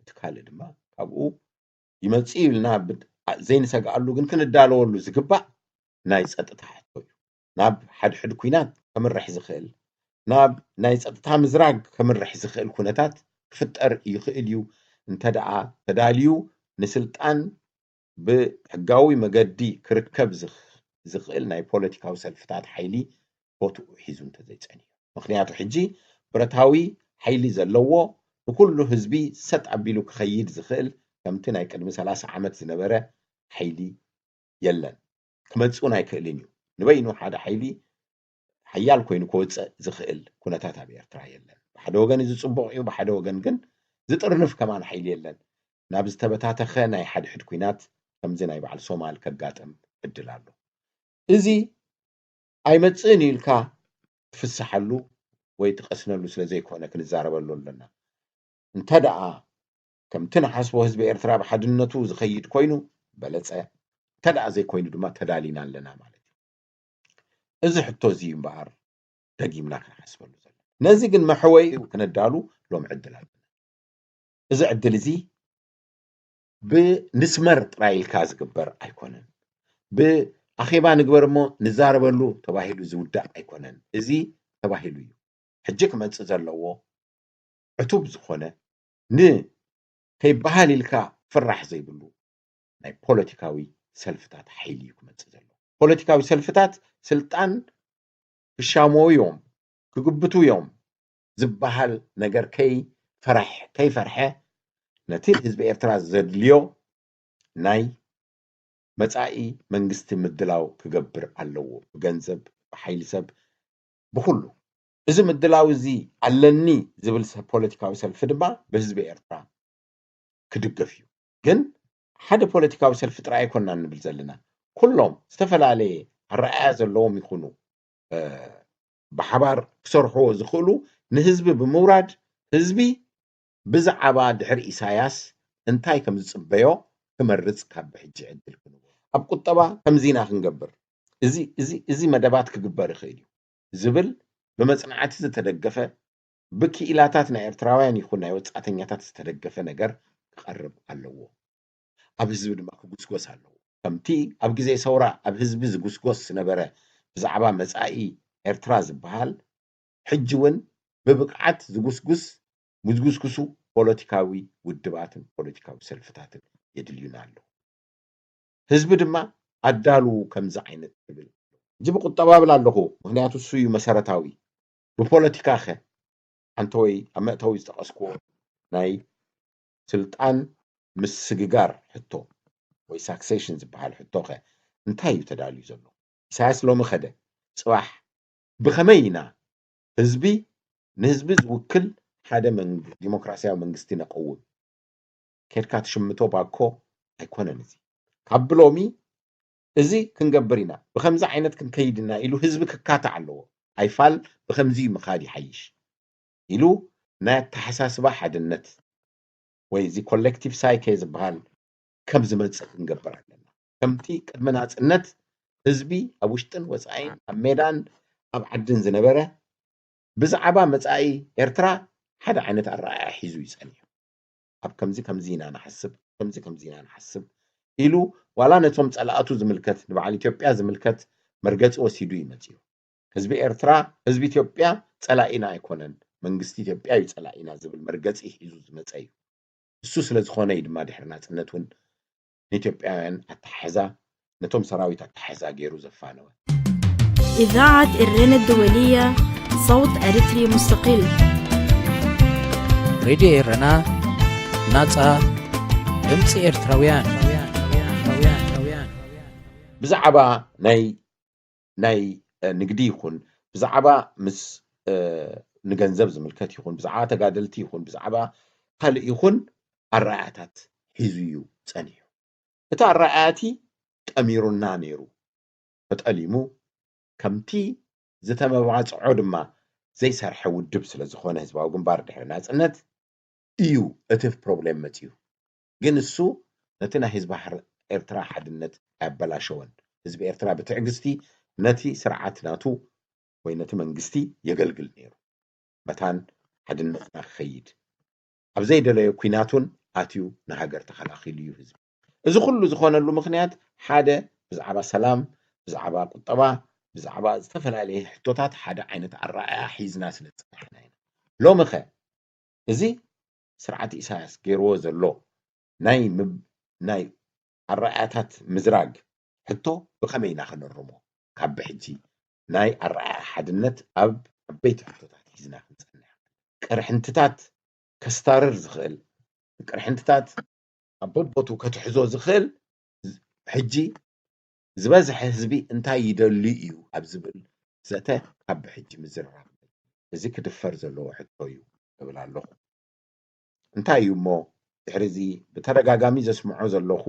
እቲ ካልእ ድማ ካብኡ ይመጽእ ኢልና ዘይንሰግኣሉ ግን ክንዳለወሉ ዝግባእ ናይ ጸጥታ ሕቶ እዩ። ናብ ሓድሕድ ኲናት ከምርሕ ዝኽእል ናብ ናይ ጸጥታ ምዝራግ ከምርሕ ዝኽእል ኩነታት ክፍጠር ይኽእል እዩ እንተ ደኣ ተዳልዩ ንስልጣን ብሕጋዊ መገዲ ክርከብ ዝኽእል ናይ ፖለቲካዊ ሰልፍታት ሓይሊ ቦትኡ ሒዙ እንተዘይጸንዩ። ምኽንያቱ ሕጂ ብረታዊ ሓይሊ ዘለዎ ንኩሉ ህዝቢ ሰጥ ኣቢሉ ክኸይድ ዝኽእል ከምቲ ናይ ቅድሚ ሰላሳ ዓመት ዝነበረ ሓይሊ የለን። ክመጽእ ኣይክእልን እዩ። ንበይኑ ሓደ ሓይሊ ሓያል ኮይኑ ክወፅእ ዝኽእል ኩነታት ኣብ ኤርትራ የለን። ብሓደ ወገን እዚ ፅቡቕ እዩ፣ ብሓደ ወገን ግን ዝጥርንፍ ከማን ሓይሊ የለን። ናብ ዝተበታተኸ ናይ ሓድሕድ ኲናት ከምዚ ናይ በዓል ሶማል ከጋጥም ዕድል ኣሎ። እዚ ኣይመፅእን ኢልካ ትፍስሓሉ ወይ ትቐስነሉ ስለ ዘይኮነ ክንዛረበሉ ኣለና። እንተ ደኣ ከምቲ ንሓስቦ ህዝቢ ኤርትራ ብሓድነቱ ዝኸይድ ኮይኑ በለፀ፣ እንተ ደኣ ዘይኮይኑ ድማ ተዳሊና ኣለና ማለት እዩ። እዚ ሕቶ እዚ እዩ እምበኣር ደጊምና ክንሓስበሉ ዘለና። ነዚ ግን መሕወይኡ ክነዳሉ ሎም ዕድል ኣለና። እዚ ዕድል እዚ ብንስመር ጥራይ ኢልካ ዝግበር ኣይኮነን። ብኣኼባ ንግበር እሞ ንዛረበሉ ተባሂሉ ዝውዳእ ኣይኮነን። እዚ ተባሂሉ እዩ። ሕጂ ክመጽእ ዘለዎ ዕቱብ ዝኾነ ን ከይበሃል ኢልካ ፍራሕ ዘይብሉ ናይ ፖለቲካዊ ሰልፍታት ሓይሊ እዩ ክመጽእ ዘለዎ። ፖለቲካዊ ሰልፍታት ስልጣን ክሻመው እዮም፣ ክግብቱ እዮም ዝበሃል ነገር ከይፈርሐ ነቲ ህዝቢ ኤርትራ ዘድልዮ ናይ መጻኢ መንግስቲ ምድላው ክገብር ኣለዎ፣ ብገንዘብ፣ ብሓይሊ ሰብ፣ ብኹሉ። እዚ ምድላው እዚ ኣለኒ ዝብል ሰብ፣ ፖለቲካዊ ሰልፊ ድማ ብህዝቢ ኤርትራ ክድገፍ እዩ። ግን ሓደ ፖለቲካዊ ሰልፊ ጥራይ ኣይኮናን ንብል ዘለና። ኩሎም ዝተፈላለየ ኣረኣያ ዘለዎም ይኹኑ፣ እ፣ ብሓባር ክሰርሕዎ ዝኽእሉ ንህዝቢ ብምውራድ፣ ህዝቢ ብዛዕባ ድሕሪ ኢሳያስ እንታይ ከም ዝጽበዮ ክመርጽ ካብ ብሕጂ ዕድል ክንቦ። ኣብ ቁጠባ ከምዚ ኢና ክንገብር፣ እዚ፣ እዚ፣ እዚ መደባት ክግበር ይኽእል እዩ ዝብል ብመጽናዕቲ ዝተደገፈ፣ ብክኢላታት ናይ ኤርትራውያን ይኹን ናይ ወጻእተኛታት ዝተደገፈ ነገር ክቐርብ ኣለዎ። ኣብ ህዝቢ ድማ ክጉስጎስ ኣለዎ። ከምቲ ኣብ ግዜ ሰውራ ኣብ ህዝቢ ዝጉስጎስ ዝነበረ ብዛዕባ መጻኢ ኤርትራ ዝበሃል፣ ሕጂ እውን ብብቕዓት ዝጉስጉስ፣ ዝጉስጉሱ ፖለቲካዊ ውድባትን ፖለቲካዊ ሰልፍታትን የድልዩና ኣለዉ። ህዝቢ ድማ ኣዳልዉ ከምዚ ዓይነት ክብል። ሕጂ ብቁጠባ እብል ኣለኹ፣ ምኽንያቱ እሱ እዩ መሰረታዊ። ብፖለቲካ ኸ? ኣንተ ወይ ኣብ መእተዊ ዝጠቐስክዎ ናይ ስልጣን ምስግጋር ሕቶ ወይ ሳክሴሽን ዝበሃል ሕቶ ኸ እንታይ እዩ ተዳልዩ ዘሎ? ኢሳያስ ሎሚ ኸደ፣ ጽባሕ ብኸመይ ኢና ህዝቢ፣ ንህዝቢ ዝውክል ሓደ መንግ-፣ ዲሞክራሲያዊ መንግስቲ ነቐውም? ኬድካ ትሽምቶ ባኮ ኣይኮነን። እዚ ካብ ብሎሚ እዚ ክንገብር ኢና፣ ብኸምዚ ዓይነት ክንከይድ ኢና ኢሉ ህዝቢ ክካታዕ ኣለዎ። ኣይፋል ብኸምዚ እዩ ምኻድ ይሓይሽ ኢሉ ናይ ኣተሓሳስባ ሓድነት ወይ እዚ ኮሌክቲቭ ሳይኬ ዝበሃል ከም ዝመጽእ ክንገብር ኣለና። ከምቲ ቅድሚ ናጽነት ህዝቢ ኣብ ውሽጥን ወጻኢን፣ ኣብ ሜዳን ኣብ ዓድን ዝነበረ፣ ብዛዕባ መጻኢ ኤርትራ ሓደ ዓይነት ኣረኣእያ ሒዙ እዩ ጸኒሑ። ኣብ ከምዚ ከምዚ ኢና ንሓስብ፣ ከምዚ ከምዚ ኢና ንሓስብ ኢሉ፣ ዋላ ነቶም ጸላእቱ ዝምልከት፣ ንበዓል ኢትዮጵያ ዝምልከት መርገጺ ወሲዱ እዩ መጺኡ። ህዝቢ ኤርትራ፣ ህዝቢ ኢትዮጵያ ጸላኢና ኣይኮነን፣ መንግስቲ ኢትዮጵያ እዩ ጸላኢና ዝብል መርገጺ ሒዙ ዝመጸ እዩ። እሱ ስለ ዝኾነ እዩ ድማ ድሕሪ ናጽነት እውን ንኢትዮጵያውያን ኣተሓሕዛ፣ ነቶም ሰራዊት ኣተሓሕዛ ገይሩ ዘፋነወ። إذاعة إرينا الدولية، صوت أريتري مستقل. ሬድዮ ኤረና፣ ናጻ ድምጺ ኤርትራውያን። ብዛዕባ ናይ፣ ናይ፣ እ፣ ንግዲ ይኹን፣ ብዛዕባ ምስ፣ እ፣ ንገንዘብ ዝምልከት ይኹን፣ ብዛዕባ ተጋደልቲ ይኹን፣ ብዛዕባ ካልእ ይኹን፣ ኣረኣእያታት ሒዙ እዩ ጸኒሑ። እቲ ኣረኣእያ እቲ ጠሚሩና ነይሩ። ተጠሊሙ፣ ከምቲ ዝተመባጽዖ ድማ ዘይሰርሐ ውድብ ስለ ዝኾነ ህዝባዊ ግንባር ድሕሪ ናጽነት እዩ እቲ ፕሮብሌም መጺኡ። ግን እሱ ነቲ ናይ ህዝቢ ሓር-፣ ኤርትራ ሓድነት ኣያበላሸወን። ህዝቢ ኤርትራ ብትዕግስቲ ነቲ ስርዓት ናቱ ወይ ነቲ መንግስቲ የገልግል ነይሩ። መታን ሓድነትና ክኸይድ፣ ኣብ ዘይደለዮ ኲናት እውን ኣትዩ ንሃገር ተኸላኺሉ እዩ ህዝቢ። እዚ ኩሉ ዝኾነሉ ምኽንያት ሓደ ብዛዕባ ሰላም፣ ብዛዕባ ቁጠባ፣ ብዛዕባ ዝተፈላለየ ሕቶታት ሓደ ዓይነት ኣረኣእያ ሒዝና ስለ ዝጸናሕና ኢና። ሎሚ ኸ እዚ ስርዓት ኢሳያስ ገይርዎ ዘሎ ናይ ምብ-፣ ናይ ኣረኣእያታት ምዝራግ ሕቶ ብኸመይ ኢና ከነርሞ? ካብ ብሕጂ ናይ ኣረኣእያ ሓድነት ኣብ ዓበይቲ ሕቶታት ሒዝና ክንጸንሕ፣ ቅርሕንትታት ከስታርር ዝኽእል፣ ቅርሕንትታት ኣብ በቦቱ ከትሕዞ ዝኽእል፣ ሕጂ ዝበዝሐ ህዝቢ እንታይ ይደሊ እዩ ኣብ ዝብል ዘተ ካብ ብሕጂ ምዝርራብ፣ እዚ ክድፈር ዘለዎ ሕቶ እዩ እብል ኣለኹ። እንታይ እዩ እሞ ድሕሪ እዚ ብተደጋጋሚ ዘስምዖ ዘለኹ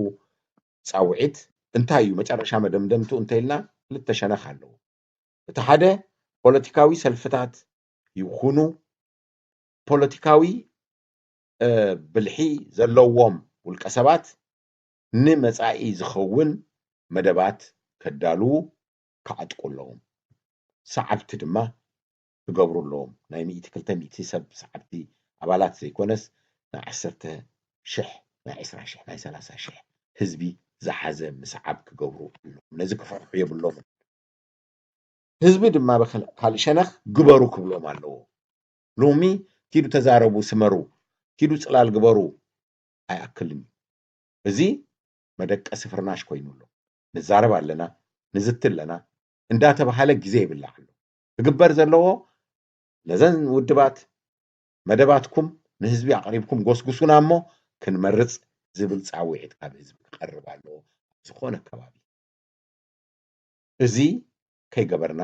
ጻውዒት እንታይ እዩ? መጨረሻ መደምደምቱ እንተኢልና ክልተ ሸነኽ ኣለዎ። እቲ ሓደ ፖለቲካዊ ሰልፍታት ይኹኑ ፖለቲካዊ፣ እ፣ ብልሒ ዘለዎም ውልቀ ሰባት ንመጻኢ ዝኸውን መደባት ከዳልዉ ክዓጥቁ ኣለዎም። ሰዓብቲ ድማ ክገብሩ ኣለዎም። ናይ ሚእቲ፣ ክልተ ሚእቲ ሰብ ሰዓብቲ ኣባላት ዘይኮነስ ናይ ዓሰርተ ሽሕ፣ ናይ ዕስራ ሽሕ፣ ናይ ሰላሳ ሽሕ ህዝቢ ዝሓዘ ምስዓብ ክገብሩ ኣለዎም። ነዚ ክፈርሑ የብሎምን። ህዝቢ ድማ ብካል-፣ ካልእ ሸነኽ ግበሩ ክብሎም ኣለዎ። ሎሚ ኪዱ ተዛረቡ፣ ስመሩ፣ ኪዱ ጽላል ግበሩ ኣይኣክልን እዩ። እዚ መደቀሲ ፍርናሽ ኮይኑ ኣሎ። ንዛረብ ኣለና፣ ንዝቲ ኣለና እንዳተባሃለ ግዜ ይብላዕ ኣሎ። ክግበር ዘለዎ ነዘን ውድባት መደባትኩም ንህዝቢ ኣቕሪብኩም ጎስጉሱና እሞ ክንመርጽ ዝብል ጻውዒት ካብ ህዝቢ ክቐርብ ኣለዎ። ዝኾነ ከባቢ። እዚ ከይገበርና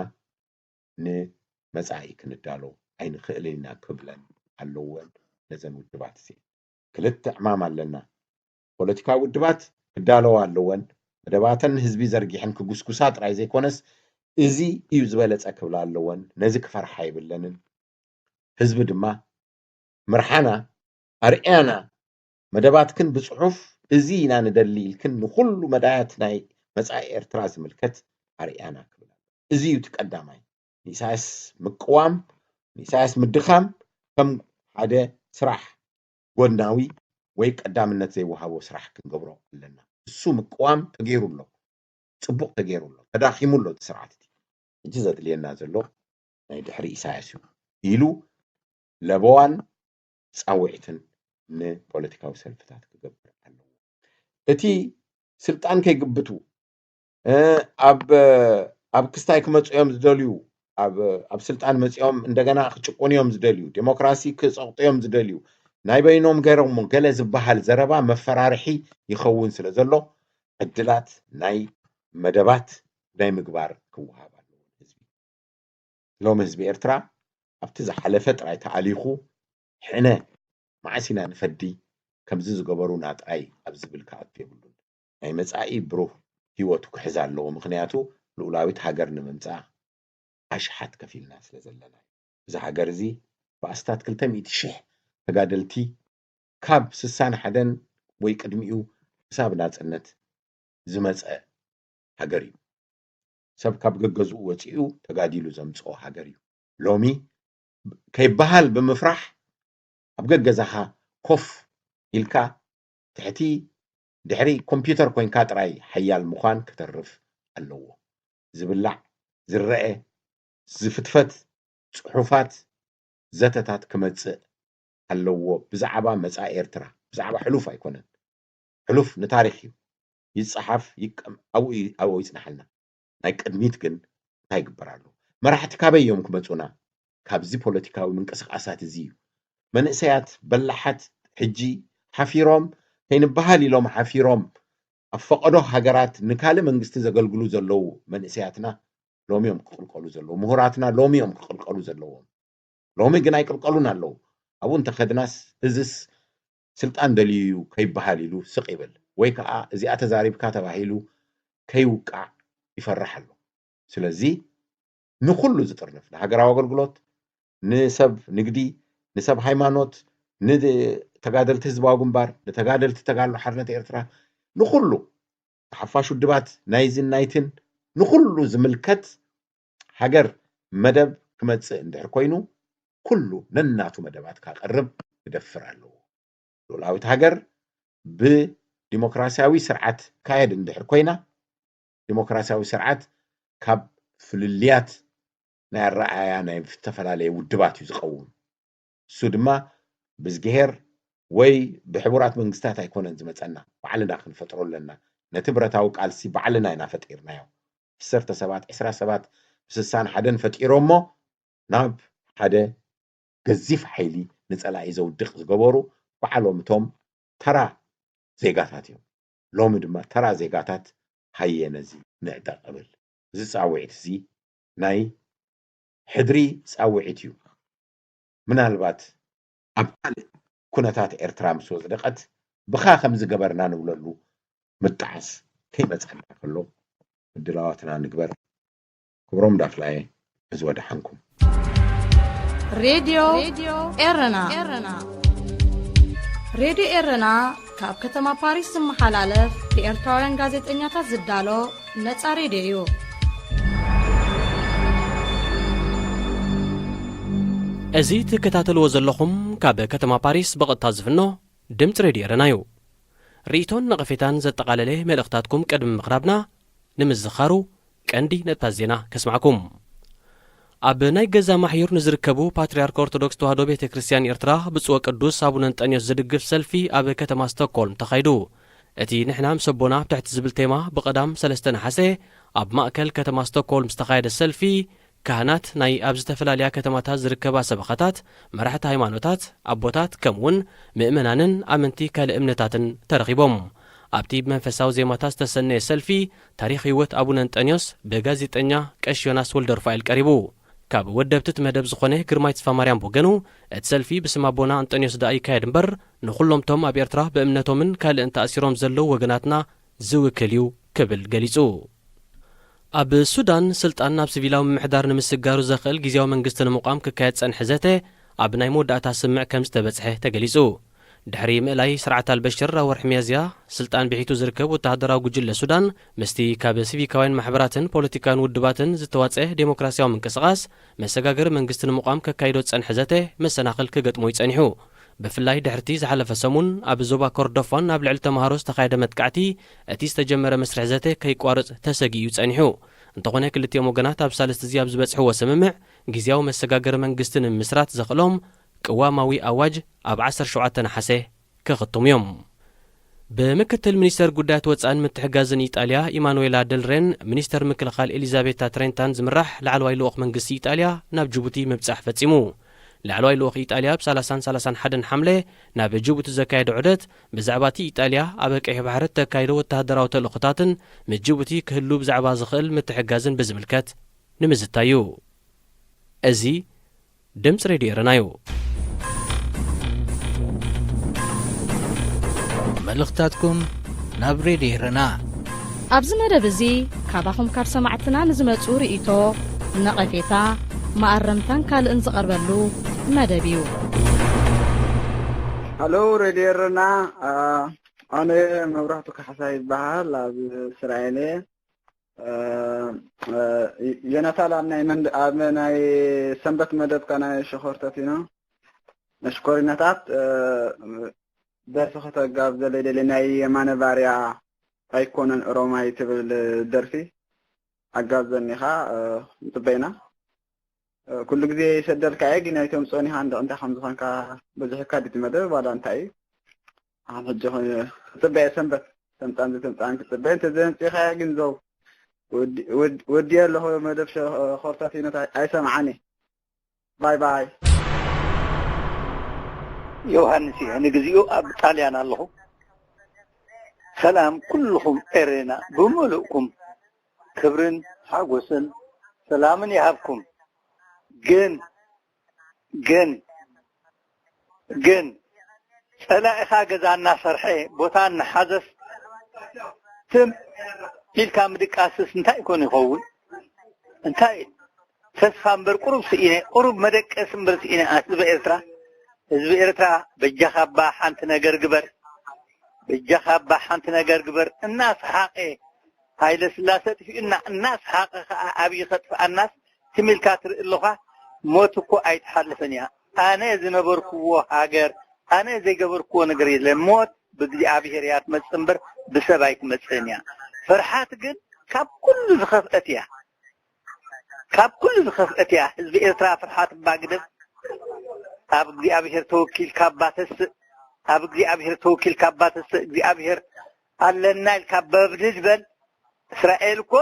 ንመጻኢ ክንዳሎ ኣይንኽእልን ኢና ክብለን ኣለወን ነዘን ውድባት እዚአን። ክልተ ዕማም ኣለና። ፖለቲካዊ ውድባት ክዳለዋ ኣለወን። መደባተን ንህዝቢ ዘርጊሐን ክጉስጉሳ ጥራይ ዘይኮነስ፣ እዚ እዩ ዝበለጸ ክብላ ኣለወን። ነዚ ክፈርሓ የብለንን። ህዝቢ ድማ ምርሓና፣ ኣርእያና፣ መደባትክን ብጽሑፍ እዚ ኢና ንደሊ ኢልክን ንኹሉ መዳያት ናይ መጻኢ ኤርትራ ዝምልከት ኣርእያና ክብል ኣሎ። እዚ እዩ እቲ ቀዳማይ። ንኢሳያስ ምቅዋም፣ ንኢሳያስ ምድኻም ከም ሓደ ስራሕ ጎድናዊ ወይ ቀዳምነት ዘይወሃቦ ስራሕ ክንገብሮ ኣለና። እሱ ምቅዋም ተገይሩ ኣሎ፣ ጽቡቕ ተገይሩ ኣሎ፣ ተዳኺሙ ኣሎ እቲ ስርዓት እቲ። ሕጂ ዘድልየና ዘሎ ናይ ድሕሪ ኢሳያስ እዩ ኢሉ ለበዋን ጻውዒትን ንፖለቲካዊ ሰልፍታት ክገብር ኣለዎ። እቲ ስልጣን ከይግብቱ፣ እ፣ ኣብ፣ ኣብ ክስታይ ክመጹ እዮም ዝደልዩ፣ ኣብ፣ ኣብ ስልጣን መጺኦም እንደገና ክጭቁኑ እዮም ዝደልዩ፣ ዴሞክራሲ ክጸቕጡ እዮም ዝደልዩ፣ ናይ በይኖም ገይሮሞ ገለ ዝበሃል ዘረባ መፈራርሒ ይኸውን ስለ ዘሎ፣ ዕድላት ናይ መደባት ናይ ምግባር ክወሃብ ኣለዎ ህዝቢ። ሎሚ ህዝቢ ኤርትራ ኣብቲ ዝሓለፈ ጥራይ ተኣሊኹ፣ ሕነ መዓስ ኢና ንፈዲ፣ ከምዚ ዝገበሩና ጥራይ ኣብ ዝብል ክኣቱ የብሉን። ናይ መጻኢ ብሩህ ህይወቱ ክሕዝ ኣለዎ። ምኽንያቱ ልኡላዊት ሃገር ንምምጻእ ኣሽሓት ከፊልና ስለ ዘለና እዩ። እዚ ሃገር እዚ ብኣስታት ክልተ ሚእቲ ሽሕ ተጋደልቲ ካብ ስሳን ሓደን ወይ ቅድሚኡ ክሳብ ናጽነት ዝመጸ ሃገር እዩ። ሰብ ካብ ገገዝኡ ወጺኡ ተጋዲሉ ዘምጽኦ ሃገር እዩ። ሎሚ ከይበሃል ብምፍራሕ ኣብ ገገዛኻ ኮፍ ኢልካ ትሕቲ ድሕሪ ኮምፒውተር ኮይንካ ጥራይ ሓያል ምዃን ክተርፍ ኣለዎ። ዝብላዕ፣ ዝረአ፣ ዝፍትፈት ጽሑፋት፣ ዘተታት ክመጽእ ኣለዎ። ብዛዕባ መጻኢ ኤርትራ፣ ብዛዕባ ሕሉፍ ኣይኮነን። ሕሉፍ ንታሪኽ እዩ። ይጸሓፍ፣ ይቀም-፣ ኣብኡ ይ-፣ ኣብኡ ይጽናሓልና። ናይ ቅድሚት ግን እንታይ ይግበር ኣሎ? መራሕቲ ካበይ እዮም ክመጹና? ካብዚ ፖለቲካዊ ምንቅስቓሳት እዚ እዩ። መንእሰያት በላሓት ሕጂ ሓፊሮም፣ ከይንበሃል ኢሎም ሓፊሮም፣ ኣብ ፈቐዶ ሃገራት ንካልእ መንግስቲ ዘገልግሉ ዘለዉ መንእሰያትና ሎሚ እዮም ክቕልቀሉ ዘለዉ። ምሁራትና ሎሚ እዮም ክቕልቀሉ ዘለዎም። ሎሚ ግን ኣይቅልቀሉን ኣለዉ። ኣብኡ እንተኸድናስ እዝስ ስልጣን ደልዩ እዩ ከይበሃል ኢሉ ስቕ ይብል። ወይ ከኣ እዚኣ ተዛሪብካ ተባሂሉ ከይውቃዕ ይፈርሕ ኣሎ። ስለዚ ንኹሉ ዝጥርንፍ፣ ንሃገራዊ ኣገልግሎት፣ ንሰብ ንግዲ፣ ንሰብ ሃይማኖት፣ ንተጋደልቲ ህዝባዊ ግንባር፣ ንተጋደልቲ ተጋድሎ ሓርነት ኤርትራ፣ ንኹሉ፣ ንሓፋሽ ውድባት ናይዝን ናይትን፣ ንኹሉ ዝምልከት ሃገር መደብ ክመጽእ እንድሕር ኮይኑ፣ ኩሉ ነናቱ መደባት ካቐርብ ክደፍር ኣለዎ። ልኡላዊት ሃገር ብዲሞክራሲያዊ ስርዓት ካየድ እንድሕር ኮይና፣ ዲሞክራሲያዊ ስርዓት ካብ ፍልልያት ናይ ኣረኣእያ ናይ ዝተፈላለየ ውድባት እዩ ዝቐውም። እሱ ድማ ብዝግሄር ወይ ብሕቡራት መንግስታት ኣይኮነን ዝመጸና፣ ባዕልና ክንፈጥሮ ኣለና። ነቲ ብረታዊ ቃልሲ ባዕልና ኢና ፈጢርናዮ። ዓሰርተ ሰባት፣ ዕስራ ሰባት ብስሳን ሓደን ፈጢሮሞ ናብ ሓደ ገዚፍ ሓይሊ ንጸላኢ ዘውድቕ ዝገበሩ ባዕሎም እቶም ተራ ዜጋታት እዮም። ሎሚ ድማ ተራ ዜጋታት ሃየ ነዚ ንዕጠቕ እብል። እዚ ጻውዒት እዚ ናይ ሕድሪ ጻውዒት እዩ። ምናልባት ኣብ ካልእ ኩነታት ኤርትራ ምስ ወጽደቐት ብኻ ከም ዝገበርና ንብለሉ ምጥዓስ ከይመጽኣና ከሎ ምድላዋትና ንግበር። ክብሮም ዳፍላየ፣ እዚ ወደሓንኩም። ሬድዮ ኤረና። ሬድዮ ኤረና ካብ ከተማ ፓሪስ ዝመሓላለፍ ብኤርትራውያን ጋዜጠኛታት ዝዳሎ ነጻ ሬድዮ እዩ። እዚ ትከታተልዎ ዘለኹም ካብ ከተማ ፓሪስ ብቐጥታ ዝፍኖ ድምፂ ሬድዮ ኤረና እዩ። ርእይቶን ነቐፌታን ዘጠቓለለ መልእኽታትኩም ቅድሚ ምቕራብና፣ ንምዝኻሩ ቀንዲ ነጥብታት ዜና ከስማዕኩም። ኣብ ናይ ገዛ ማሕዩር ንዝርከቡ ፓትርያርክ ኦርቶዶክስ ተዋህዶ ቤተ ክርስቲያን ኤርትራ ብፁዕ ወቅዱስ ኣቡነ እንጠንዮስ ዝድግፍ ሰልፊ ኣብ ከተማ ስቶክሆልም ተኻይዱ። እቲ ንሕና ምስ ኣቦና ኣብ ትሕቲ ዝብል ቴማ ብቐዳም ሰለስተ ነሓሰ ኣብ ማእከል ከተማ ስቶክሆልም ዝተኻየደ ሰልፊ፣ ካህናት ናይ ኣብ ዝተፈላለያ ከተማታት ዝርከባ ሰበኻታት፣ መራሕቲ ሃይማኖታት፣ ኣቦታት፣ ከምኡውን ምእመናንን ኣመንቲ ካልእ እምነታትን ተረኺቦም። ኣብቲ ብመንፈሳዊ ዜማታት ዝተሰነየ ሰልፊ፣ ታሪኽ ህይወት ኣቡነ እንጠንዮስ ብጋዜጠኛ ቀሺ ዮናስ ወልደሩፋኤል ቀሪቡ። ካብ ወደብቲ እቲ መደብ ዝኾነ ግርማይ ተስፋማርያም ብወገኑ፣ እቲ ሰልፊ ብስም ኣቦና እንጠንዮስ ደኣ ይካየድ እምበር፣ ንኹሎምቶም ኣብ ኤርትራ ብእምነቶምን ካልእን ተኣሲሮም ዘለዉ ወገናትና ዝውክል እዩ ክብል ገሊጹ። ኣብ ሱዳን፣ ስልጣን ናብ ሲቪላዊ ምምሕዳር ንምስጋሩ ዘኽእል ግዝያዊ መንግስቲ ንምቋም ክካየድ ጸንሐ ዘተ ኣብ ናይ መወዳእታ ስምዕ ከም ዝተበጽሐ ተገሊጹ። ድሕሪ ምእላይ ስርዓት ኣልበሽር ኣብ ወርሒ ሚያዝያ ስልጣን ብሒቱ ዝርከብ ወተሃደራዊ ጉጅለ ሱዳን፣ ምስቲ ካብ ሲቪካውያን ማሕበራትን ፖለቲካውያን ውድባትን ዝተዋጽአ ዴሞክራሲያዊ ምንቅስቓስ መሰጋገሪ መንግስቲ ንምቋም ከካይዶ ዝጸንሐ ዘተ መሰናኽል ክገጥሞ እዩ ጸኒሑ። ብፍላይ ድሕርቲ ዝሓለፈ ሰሙን ኣብ ዞባ ኮርዶፋን ኣብ ልዕሊ ተምሃሮ ዝተኻየደ መጥቃዕቲ፣ እቲ ዝተጀመረ መስርሕ ዘተ ከይቋርጽ ተሰጊኡ እዩ ጸኒሑ። እንተኾነ፣ ክልቲኦም ወገናት ኣብ ሳልስቲ እዚ ኣብ ዝበጽሕዎ ስምምዕ፣ ግዝያዊ መሰጋገሪ መንግስቲ ንምምስራት ዘኽእሎም ቅዋማዊ ኣዋጅ ኣብ ዓሰርተ ሸውዓተ ነሓሰ ክኽትሙ እዮም። ብምክትል ሚኒስተር ጉዳያት ወጻእን ምትሕጋዝን ኢጣልያ ኢማኑዌላ ደልሬን ሚኒስተር ምክልኻል ኤሊዛቤታ ትሬንታን ዝምራሕ ላዕለዋይ ልኡኽ መንግስቲ ኢጣልያ ናብ ጅቡቲ ምብጻሕ ፈጺሙ። ላዕለዋይ ልኡኽ ኢጣልያ ብ ሰላሳን ሰላሳን ሓደን ሓምለ ናብ ጅቡቲ ዘካየዶ ዑደት፣ ብዛዕባ እቲ ኢጣልያ ኣብ ቀይሕ ባሕሪ እተካይዶ ወተሃደራዊ ተልእኾታትን ምስ ጅቡቲ ክህሉ ብዛዕባ ዝኽእል ምትሕጋዝን ብዝምልከት ንምዝታይ እዩ። እዚ ድምፂ ሬድዮ ኤረና እዩ። መልእኽትታትኩም ናብ ሬድዮ ኤረና። ኣብዚ መደብ እዚ ካባኹም ካብ ሰማዕትና ንዝመጹ ርእይቶ፣ ነቐፌታ፣ መኣረምታን ካልእን ዝቐርበሉ መደብ እዩ። ሃሎ ሬድዮ ኤረና፣ አ፣ ኣነ መብራህቱ ካሕሳ ይበሃል። ኣብ እስራኤል እየ። እ፣ እ፣ ዮናታን ኣብ ናይ መንድ-፣ ኣብ ናይ ሰንበት መደብካ ናይ ሽኾርተት ኢና። መሽኮሪናታት፣ እ፣ ደርፊ ከተጋብዘለይ ደሊ ናይ የማነ ባርያ ኣይኮነን ኦሮማይ ትብል ደርፊ ኣጋብዘኒ ኢኻ፣ እ፣ ንጽበይና። እ፣ ኩሉ ግዜ ይሰደልካ እየ፣ ግን ኣይተምጽኦን ኢኻ፣ እንደ እንታይ ከም ዝኾንካ በዚሕካ ድዩ እቲ መደብ ዋላ እንታይ እዩ? ኣነ ሕጂ ኾነ ክጽበየ ሰንበት፣ ተምጻን ዘይተምጻን ክጽበየ፣ እንተ ዘምጺኻዮ ግን ዘው ወዲ-፣ ወድ-፣ ወዲየ ኣለኹ መደብ ሸ-፣ ኾርታፊኖት ኣይ-፣ ኣይሰምዓን እየ። ባይ ባይ። ዮሃንስ እየ፣ ንግዚኡ ኣብ ጣልያን ኣለኹ። ሰላም ኩልኹም ኤሬና ብምሉእኩም፣ ክብርን ሓጎስን ሰላምን ይሃብኩም። ግን፣ ግን፣ ግን ጸላኢኻ ገዛ እናሰርሐ ቦታ እናሓዘስ ትም ኢልካ ምድቃስስ እንታይ ኮን ይኸውን? እንታይ ተስፋ እምበር ቁሩብ ስኢነ፣ ቁሩብ መደቀሲ እምበር ስኢነ። ህዝቢ ኤርትራ፣ ህዝቢ ኤርትራ በጃኻ እባ ሓንቲ ነገር ግበር፣ በጃኻ እባ ሓንቲ ነገር ግበር። እናሰሓቐ ሃይለ ስላሰ ጥፊኡና እናሰሓቐ ከኣ ኣብይ ከጥፍኣናስ ትም ኢልካ ትርኢ ኣለኻ። ሞት እኮ ኣይትሓልፍን እያ። ኣነ ዝነበርክዎ ሃገር፣ ኣነ ዘይገበርክዎ ነገር የለን። ሞት ብእግዚኣብሔር እያ ትመጽእ እምበር ብሰብ ኣይትመጽእን እያ። ፍርሓት ግን ካብ ኩሉ ዝኸፍአት እያ። ካብ ኩሉ ዝኸፍአት እያ። ህዝቢ ኤርትራ ፍርሓት እባ ግደፍ። ኣብ እግዚኣብሔር ተወኪልካ እባ ተስእ። ኣብ እግዚኣብሔር ተወኪልካ እባ ተስእ። እግዚኣብሔር ኣለና ኢልካ በብድድ በል። እስራኤል እኮ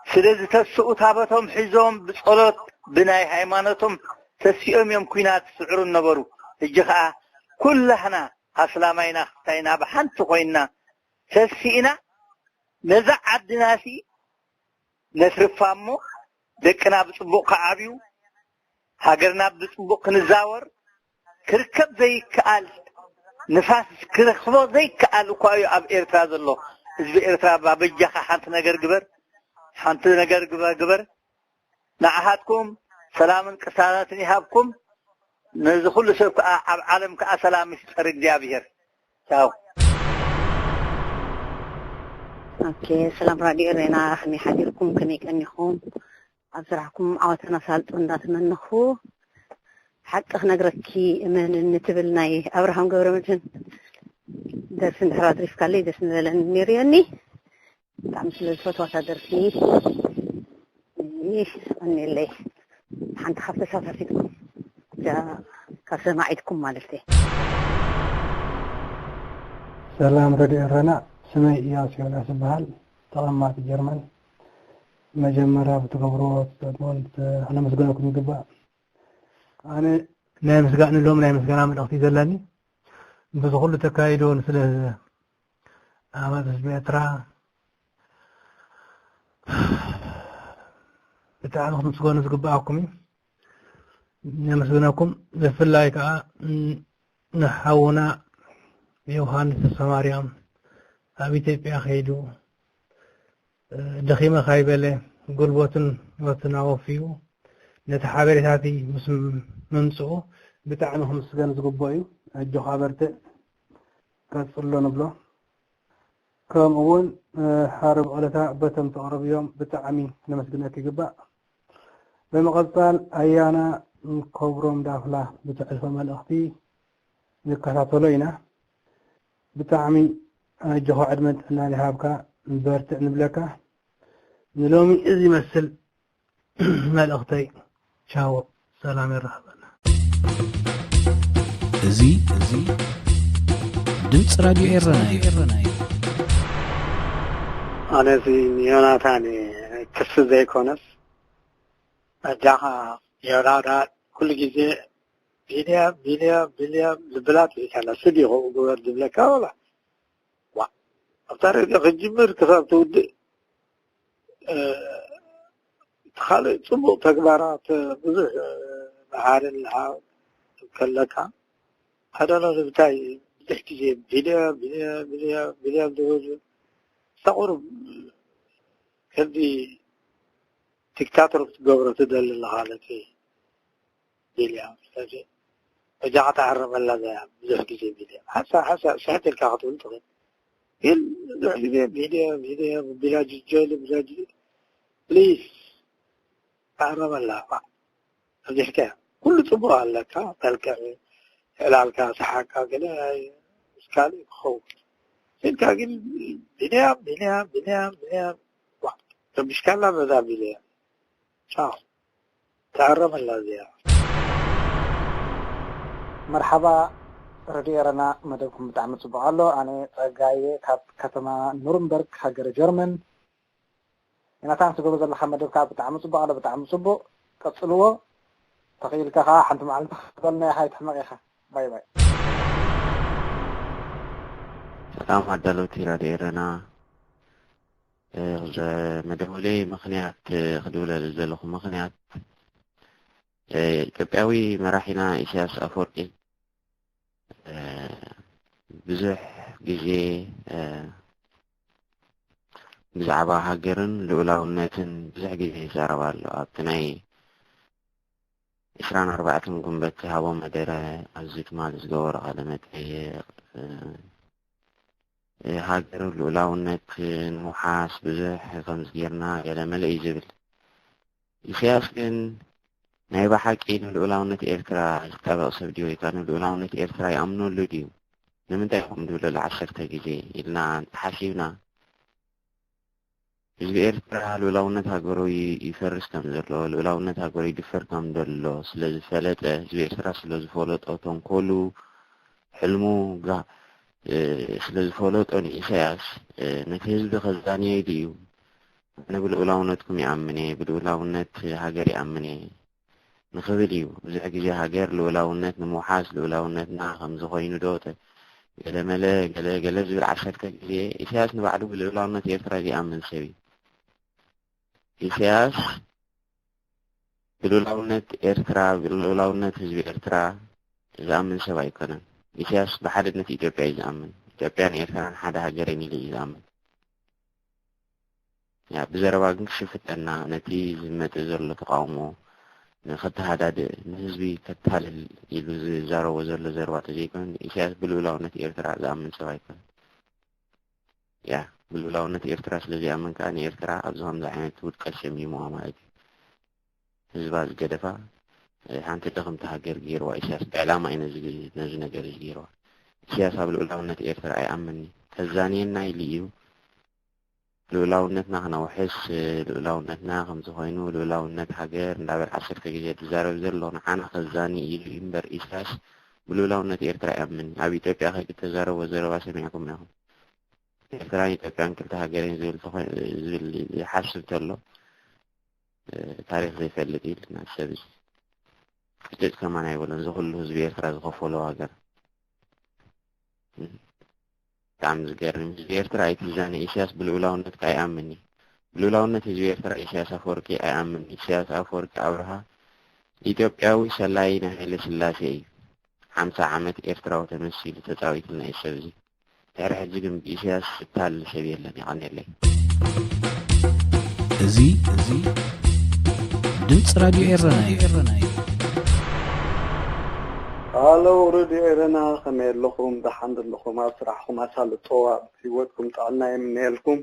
ስለ ዝተስኡ ታቦቶም ሒዞም ብጸሎት ብናይ ሃይማኖቶም ተሲኦም እዮም ኲናት ዝስዕሩ ነበሩ። ሕጂ ኸኣ ኩላህና ኣስላማይና ክስታይና ብሓንቲ ኮይንና ተሲእና ነዛ ዓድናሲ ነትርፋ እሞ ደቅና ብጽቡቕ ክዓብዩ፣ ሃገርና ብጽቡቕ ክንዛወር፣ ክርከብ ዘይከኣል ንፋስ ክረኽቦ ዘይከኣል እኳ እዩ ኣብ ኤርትራ ዘሎ። ህዝቢ ኤርትራ እባ በጃኻ ሓንቲ ነገር ግበር፣ ሓንቲ ነገር ግበር፣ ግበር። ንዓኻትኩም ሰላምን ቅሳነትን ይሃብኩም። ነዚ ኩሉ ሰብ ከኣ ኣብ ዓለም ከኣ ሰላም ይፍጠር እግዚኣብሔር። ቻው። ኦኬ፣ ሰላም ራድዮ ኤረና፣ ከመይ ሓዲርኩም? ከመይ ቀኒኹም? ኣብ ስራሕኩም ዓወትን ኣሳልጦን እንዳተመነኹ፣ ሓቂ ክነግረኪ እመንኒ ትብል ናይ ኣብርሃም ገብረመድህን ደርፊ እንድሕር ኣትሪፍካለይ ደስ ምበለኒ ነይሩ። ዮኒ፣ ብጣዕሚ ስለ ዝፈትዋ እታ ደርፊ፣ እኒ፣ ቀኒለይ። ሓንቲ ካብ ተሳታፊትኩም፣ እዛ ካብ ሰማዒትኩም ማለት እየ። ሰላም ረድዮ ኤረና፣ ስመይ እያሱ ዮናስ ይበሃል፣ ተቐማጢ ጀርመን። መጀመርያ ብትገብርዎ ትጠቅሞን ኣነመስግነኩም ይግባእ። ኣነ ናይ ምስጋና ሎም ናይ ምስጋና መልእኽቲ ዘለኒ፣ በዚ ኩሉ ተካይዶ ስለ ኣባላት ህዝቢ ኤርትራ፣ ብጣዕሚ ክትምስገኑ ዝግብኣኩም እዩ። ነመስግነኩም። ብፍላይ ከዓ ንሓውና ዮሃንስ ተስፋማርያም ኣብ ኢትዮጵያ ከይዱ ደኺመ ካይበለ ጉልበቱን ህይወቱን ኣወፊዩ ነቲ ሓበሬታቲ ምስ ምምፅኡ ብጣዕሚ ክምስገን ዝግብኦ እዩ። ኣጆኻ በርትዕ፣ ቀፅሎ ንብሎ። ከምኡ እውን ሓረብ ቐለታ በቶም ተቕርብዮም ብጣዕሚ ክነመስግነክ ይግባእ። ብምቕፃል ኣያና ከብሮም ዳፍላ ብትሕልፎ መልእኽቲ ንከታተሎ ኢና። ብጣዕሚ ኣጆኻ ዕድመን ጥዕናን ይሃብካ፣ በርትዕ ንብለካ። ንሎሚ እዚ ይመስል መልእኽተይ። ቻው፣ ሰላም የራኽበና። እዚ እዚ ድምፂ ራድዮ ኤረና እዩ። ኣነ እዚ ንዮናታን ክሲ ዘይኮነስ ኣጃኻ ዮናታን ኩሉ ግዜ ቢልያ ቢልያ ቢልያ ዝብላ ትሪካላ ስዲ ይኸው ግበር ዝብለካ ወላ ዋ ኣብታ ሬድዮ ክጅምር ክሳብ ትውድእ እቲ ካልእ ፅቡቅ ተግባራት ብዙሕ መሃርን ከለካ ኣዳና ንምንታይ ብዙሕ ግዜ ቢልያ ቢልያ ቢልያ ቢልያ ዝብል ሳቁር ከምዚ ዲክታተር ክትገብሮ ትደሊ ኣለኻ ነቲ ቢልያ ስለዚ በጃኻ ተኣረመላ እዚኣ ብዙሕ ግዜ ቢልያ ሓንሳብ ሓንሳብ ስሕት ኢልካ ክትብል ትኽእል ግን ብዙሕ ግዜ ቢልያ ቢልያ ቢላጅ ጀል ቢላጅ ፕሊስ ተኣረመላ እባ ኣብዚሕካ ኩሉ ፅቡቅ ኣለካ መልክዕ ዕላልካ ሰሓቅካ ገለ ምስ ካልእ ክኸውን ስኢልካ ግን ቢንያም ቢንያም ቢንያም ቢንያም ረቢሽካና በዛ ቢንያም ቻው ተኣረመላ እዚኣ። መርሓባ ረድዮ ኤረና መደብኩም ብጣዕሚ ጽቡቕ ኣሎ። ኣነ ጸጋየ ካብ ከተማ ኑርንበርግ ሃገረ ጀርመን። ዮናታን ትገብሮ ዘለኻ መደብ ከዓ ብጣዕሚ ጽቡቕ ኣሎ፣ ብጣዕሚ ጽቡቕ ቀጽልዎ። ተኽኢልካ ከዓ ሓንቲ መዓልቲ ክትበልና ኢኻ፣ ኣይትሕመቕ ኢኻ። ባይ ባይ። ሰላም ኣዳለውቲ ራድዮ ኤረና። መደወለይ ምኽንያት ክድውለሉ ዘለኹ ምኽንያት ኢትዮጵያዊ መራሒና ኢሳያስ ኣፈወርቂ ብዙሕ ግዜ ብዛዕባ ሃገርን ልኡላውነትን ብዙሕ ግዜ ይዛረብ ኣሎ። ኣብቲ ናይ ዕስራን ኣርባዕተን ጉንበት ዝሃቦ መደረ ኣብዚ ትማሊ ዝገበሮ ቃለ መጠይቕ ሃገር ልኡላውነት ንምውሓስ ብዙሕ ከምዚ ጌርና ገለ መለ እዩ ዝብል። ኢሳያስ ግን ናይ ብሓቂ ንልኡላውነት ኤርትራ ዝጣበቕ ሰብ ድዩ ወይ ከዓ ንልኡላውነት ኤርትራ ይኣምነሉ ድዩ? ንምንታይ ከምኡ ዝብለሉ ዓሰርተ ግዜ ኢልና እንተሓሲብና ህዝቢ ኤርትራ ልኡላውነት ሃገሩ ይፈርስ ከም ዘሎ፣ ልኡላውነት ሃገሩ ይድፈር ከም ዘሎ ስለ ዝፈለጠ፣ ህዝቢ ኤርትራ ስለ ዝፈለጦ፣ ተንኮሉ፣ ሕልሙ፣ ጋ- ስለ ዝፈለጦ ንኢሳያስ ነቲ ህዝቢ ከዛንዮ ኢሉ እዩ። ኣነ ብልኡላውነትኩም ይኣምን እየ፣ ብልኡላውነት ሃገር ይኣምን እየ። ንኽብል እዩ። ብዙሕ ግዜ ሃገር ልኡላውነት ንምውሓስ ልኡላውነትና ከምዚ ኮይኑ ዶ ገለመለ ገለ ገለ ዝብል ዓሰርተ ግዜ። ኢሳያስ ንባዕሉ ብልኡላውነት ኤርትራ ዘይኣምን ሰብ እዩ። ኢሳያስ ብልኡላውነት ኤርትራ ብልኡላውነት ህዝቢ ኤርትራ ዝኣምን ሰብ ኣይኮነን። ኢሳያስ ብሓድነት ኢትዮጵያ እዩ ዝኣምን። ኢትዮጵያን ኤርትራን ሓደ ሃገር እየን ኢሉ እዩ ዝኣምን። ያ ብዘረባ ግን ክሽፍጠና ነቲ ዝመጽእ ዘሎ ተቃውሞ ከተሃዳድእ ንህዝቢ ከታልል ኢሉ ዝዛረቦ ዘሎ ዘረባ ተዘይኮነ ኢሳያስ ብልኡላውነት ኤርትራ ዝኣምን ሰብ ኣይኮነን። ያ ብልኡላውነት ኤርትራ ስለዝኣምን ከኣ ንኤርትራ ኣብዚ ከምዚ ዓይነት ውድቀት ሸሚሙዋ ማለት እዩ። ህዝባ ዝገደፋ ሓንቲ ድኽምቲ ሃገር ገይርዋ ኢሳያስ ብዕላማ እዩ ነዚ ነገር እዚ ገይርዋ። ኢሳያስ ኣብ ልኡላውነት ኤርትራ ኣይኣምንኒ ከዛንየና ኢሉ እዩ። ልኡላውነትና ክነውሕስ ልኡላውነትና ከምዚ ኮይኑ ልኡላውነት ሃገር እንዳበል ዓሰርተ ግዜ ዝዛረብ ዘሎ ንዓና ከዛኒ ኢሉ እዩ እምበር ኢሳያስ ብልኡላውነት ኤርትራ ኣይኣምንኒ። ኣብ ኢትዮጵያ ከይዱ ተዛረቦ ዘረባ ሰሚዕኩሞ ኢኹም። ኤርትራን ኢትዮጵያን ክልተ ሃገር እየን ዝብል ዝብል ይሓስብ ተሎ ታሪኽ ዘይፈልጥ እዩ ኢልና ሰብ እዚ ቅጭጭ ከማን ኣይበሎን። እዚ ኩሉ ህዝቢ ኤርትራ ዝኸፈሎ ዋጋ ብጣዕሚ ዝገርም። ህዝቢ ኤርትራ ኣይትዛነ። ኢሳያስ ብልኡላውነትካ ኣይኣምን እዩ። ብልኡላውነት ህዝቢ ኤርትራ ኢሳያስ ኣፈወርቂ ኣይኣምን። ኢሳያስ ኣፈወርቂ ኣብርሃ ኢትዮጵያዊ ሰላዪ ናይ ሃይለ ስላሴ እዩ። ሓምሳ ዓመት ኤርትራዊ ተመሲሉ ተጻዊቱልና እዩ ሰብ እዚ። ድሕሪ ሕጂ ግን ብኢሳያስ ዝታለል ሰብ የለን። የቐንየለይ። እዚ እዚ ድምፂ ራድዮ ኤረና እዩ። ሃሎ ሬድዮ ኤረና፣ ከመይ ኣለኹም? ደሓን ዶ ኣለኹም? ኣብ ስራሕኹም ኣሳልጦ፣ ኣብ ህይወትኩም ጥዕና የምነየልኩም።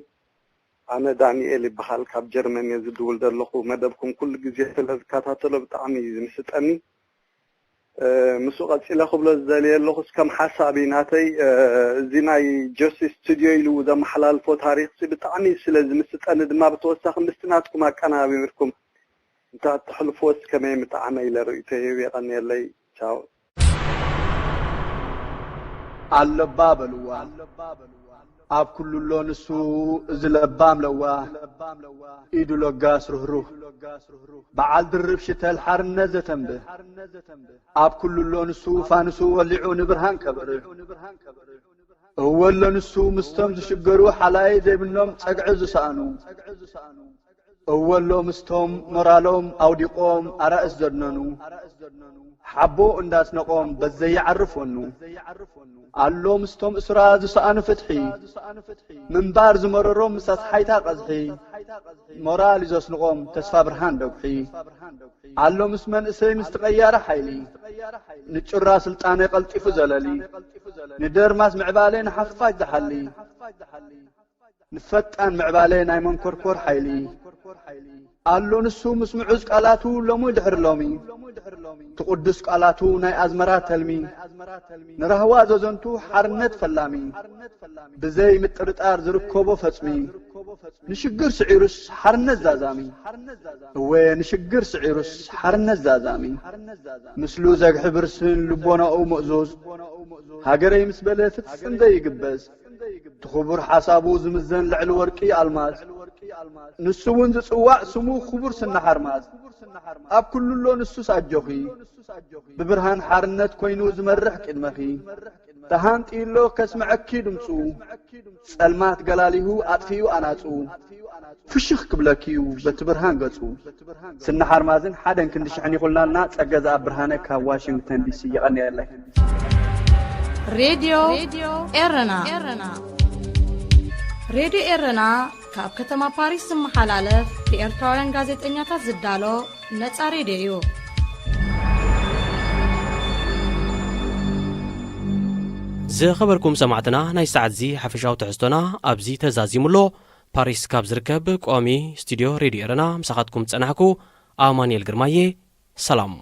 ኣነ ዳንኤል ይበሃል፣ ካብ ጀርመን እየ ዝድውል ዘለኹ። መደብኩም ኩሉ ግዜ ስለ ዝከታተሎ ብጣዕሚ እዩ ዝምስጠኒ። እ፣ ምስኡ ቀጺለ ክብሎ ዝደልየ ኣለኹስ ከም ሓሳብ እዩ ናተይ። እ፣ እዚ ናይ ጀስቲስ ስቱድዮ ኢሉ ዘመሓላልፎ ታሪኽሲ ብጣዕሚ ስለ ዝምስጠኒ ድማ ብተወሳኺ ምስቲ ናትኩም ኣቀናቢርኩም እንተ ኣተሕልፍዎስ ከመይ ምጠዓመ ኢለ ርእይቶይ ህብ። የቐንየለይ። ቻው። ኣለባ በልዋ ኣብ ኩሉ ኣሎ ንሱ እዚ ለባም ለዋህ ኢዱ ለጋስ ርህሩህ በዓል ድርብ ሽተል ሓርነት ዘተንብህ ኣብ ኩሉ ኣሎ ንሱ ፋንሱ ወሊዑ ንብርሃን ከብርህ እወ ኣሎ ንሱ ምስቶም ዝሽገሩ ሓላይ ዘይብሎም ጸግዒ ዝሰኣኑ እወ ኣሎ ምስቶም ሞራሎም ኣውዲቖም ኣራእስ ዘድነኑ ሓቦ እንዳስነቖም በዘይዓርፍ ወኑ ኣሎ ምስቶም እሱራ ዝሰኣኑ ፍትሒ ምንባር ዝመረሮም ምስ ኣስሓይታ ቀዝሒ ሞራል እዩ ዘስንቖም ተስፋ ብርሃን ደጉሒ ኣሎ ምስ መንእሰይ ምስቲ ቀያሪ ሓይሊ ንጩራ ስልጣነ ቀልጢፉ ዘለሊ ንደርማስ ምዕባለ ንሓፋሽ ዝሓሊ ንፈጣን ምዕባለ ናይ መንኮርኮር ሓይሊ ኣሎ ንሱ ምስ ምዑዝ ቃላቱ ሎሚ ድሕሪ ሎሚ ትቕዱስ ቃላቱ ናይ ኣዝመራ ተልሚ ንራህዋ ዘዘንቱ ሓርነት ፈላሚ ብዘይ ምጥርጣር ዝርከቦ ፈጽሚ ንሽግር ስዒሩስ ሓርነት ዛዛሚ እወ ንሽግር ስዒሩስ ሓርነት ዛዛሚ ምስሉ ዘግሒ ብርስን ልቦናኡ ምእዙዝ ሃገረይ ምስ በለ ፍጽም ዘይግበዝ እቲ ክቡር ሓሳቡ ዝምዘን ልዕሊ ወርቂ ኣልማዝ ንሱ እውን ዝጽዋዕ ስሙ ክቡር ስና ሓርማዝ ኣብ ኩሉ ኣሎ ንሱስ ኣጆኺ ብብርሃን ሓርነት ኮይኑ ዝመርሕ ቅድመኺ ተሃንጥዩ ኣሎ ከስምዐኪ ድምፁ ጸልማት ገላሊሁ ኣጥፊኡ ኣናፁ ፍሽኽ ክብለኪ እዩ በቲ ብርሃን ገፁ ስና ሓርማዝን ሓደን ክንዲ ሽሕን ይኹልናልና ጸገ ዝኣብ ብርሃነ ካብ ዋሽንግተን ዲሲ የቐንየለይ ሬድዮ ኤረና ሬድዮ ኤረና ካብ ከተማ ፓሪስ ዝመሓላለፍ ብኤርትራውያን ጋዜጠኛታት ዝዳሎ ነጻ ሬድዮ እዩ። ዝኸበርኩም ሰማዕትና ናይ ሰዓት እዚ ሓፈሻዊ ትሕዝቶና ኣብዚ ተዛዚሙ ኣሎ። ፓሪስ ካብ ዝርከብ ቋሚ ስቱድዮ ሬድዮ ኤረና ምሳኻትኩም ዝጸናሕኩ ኣማኑኤል ግርማየ። ሰላም።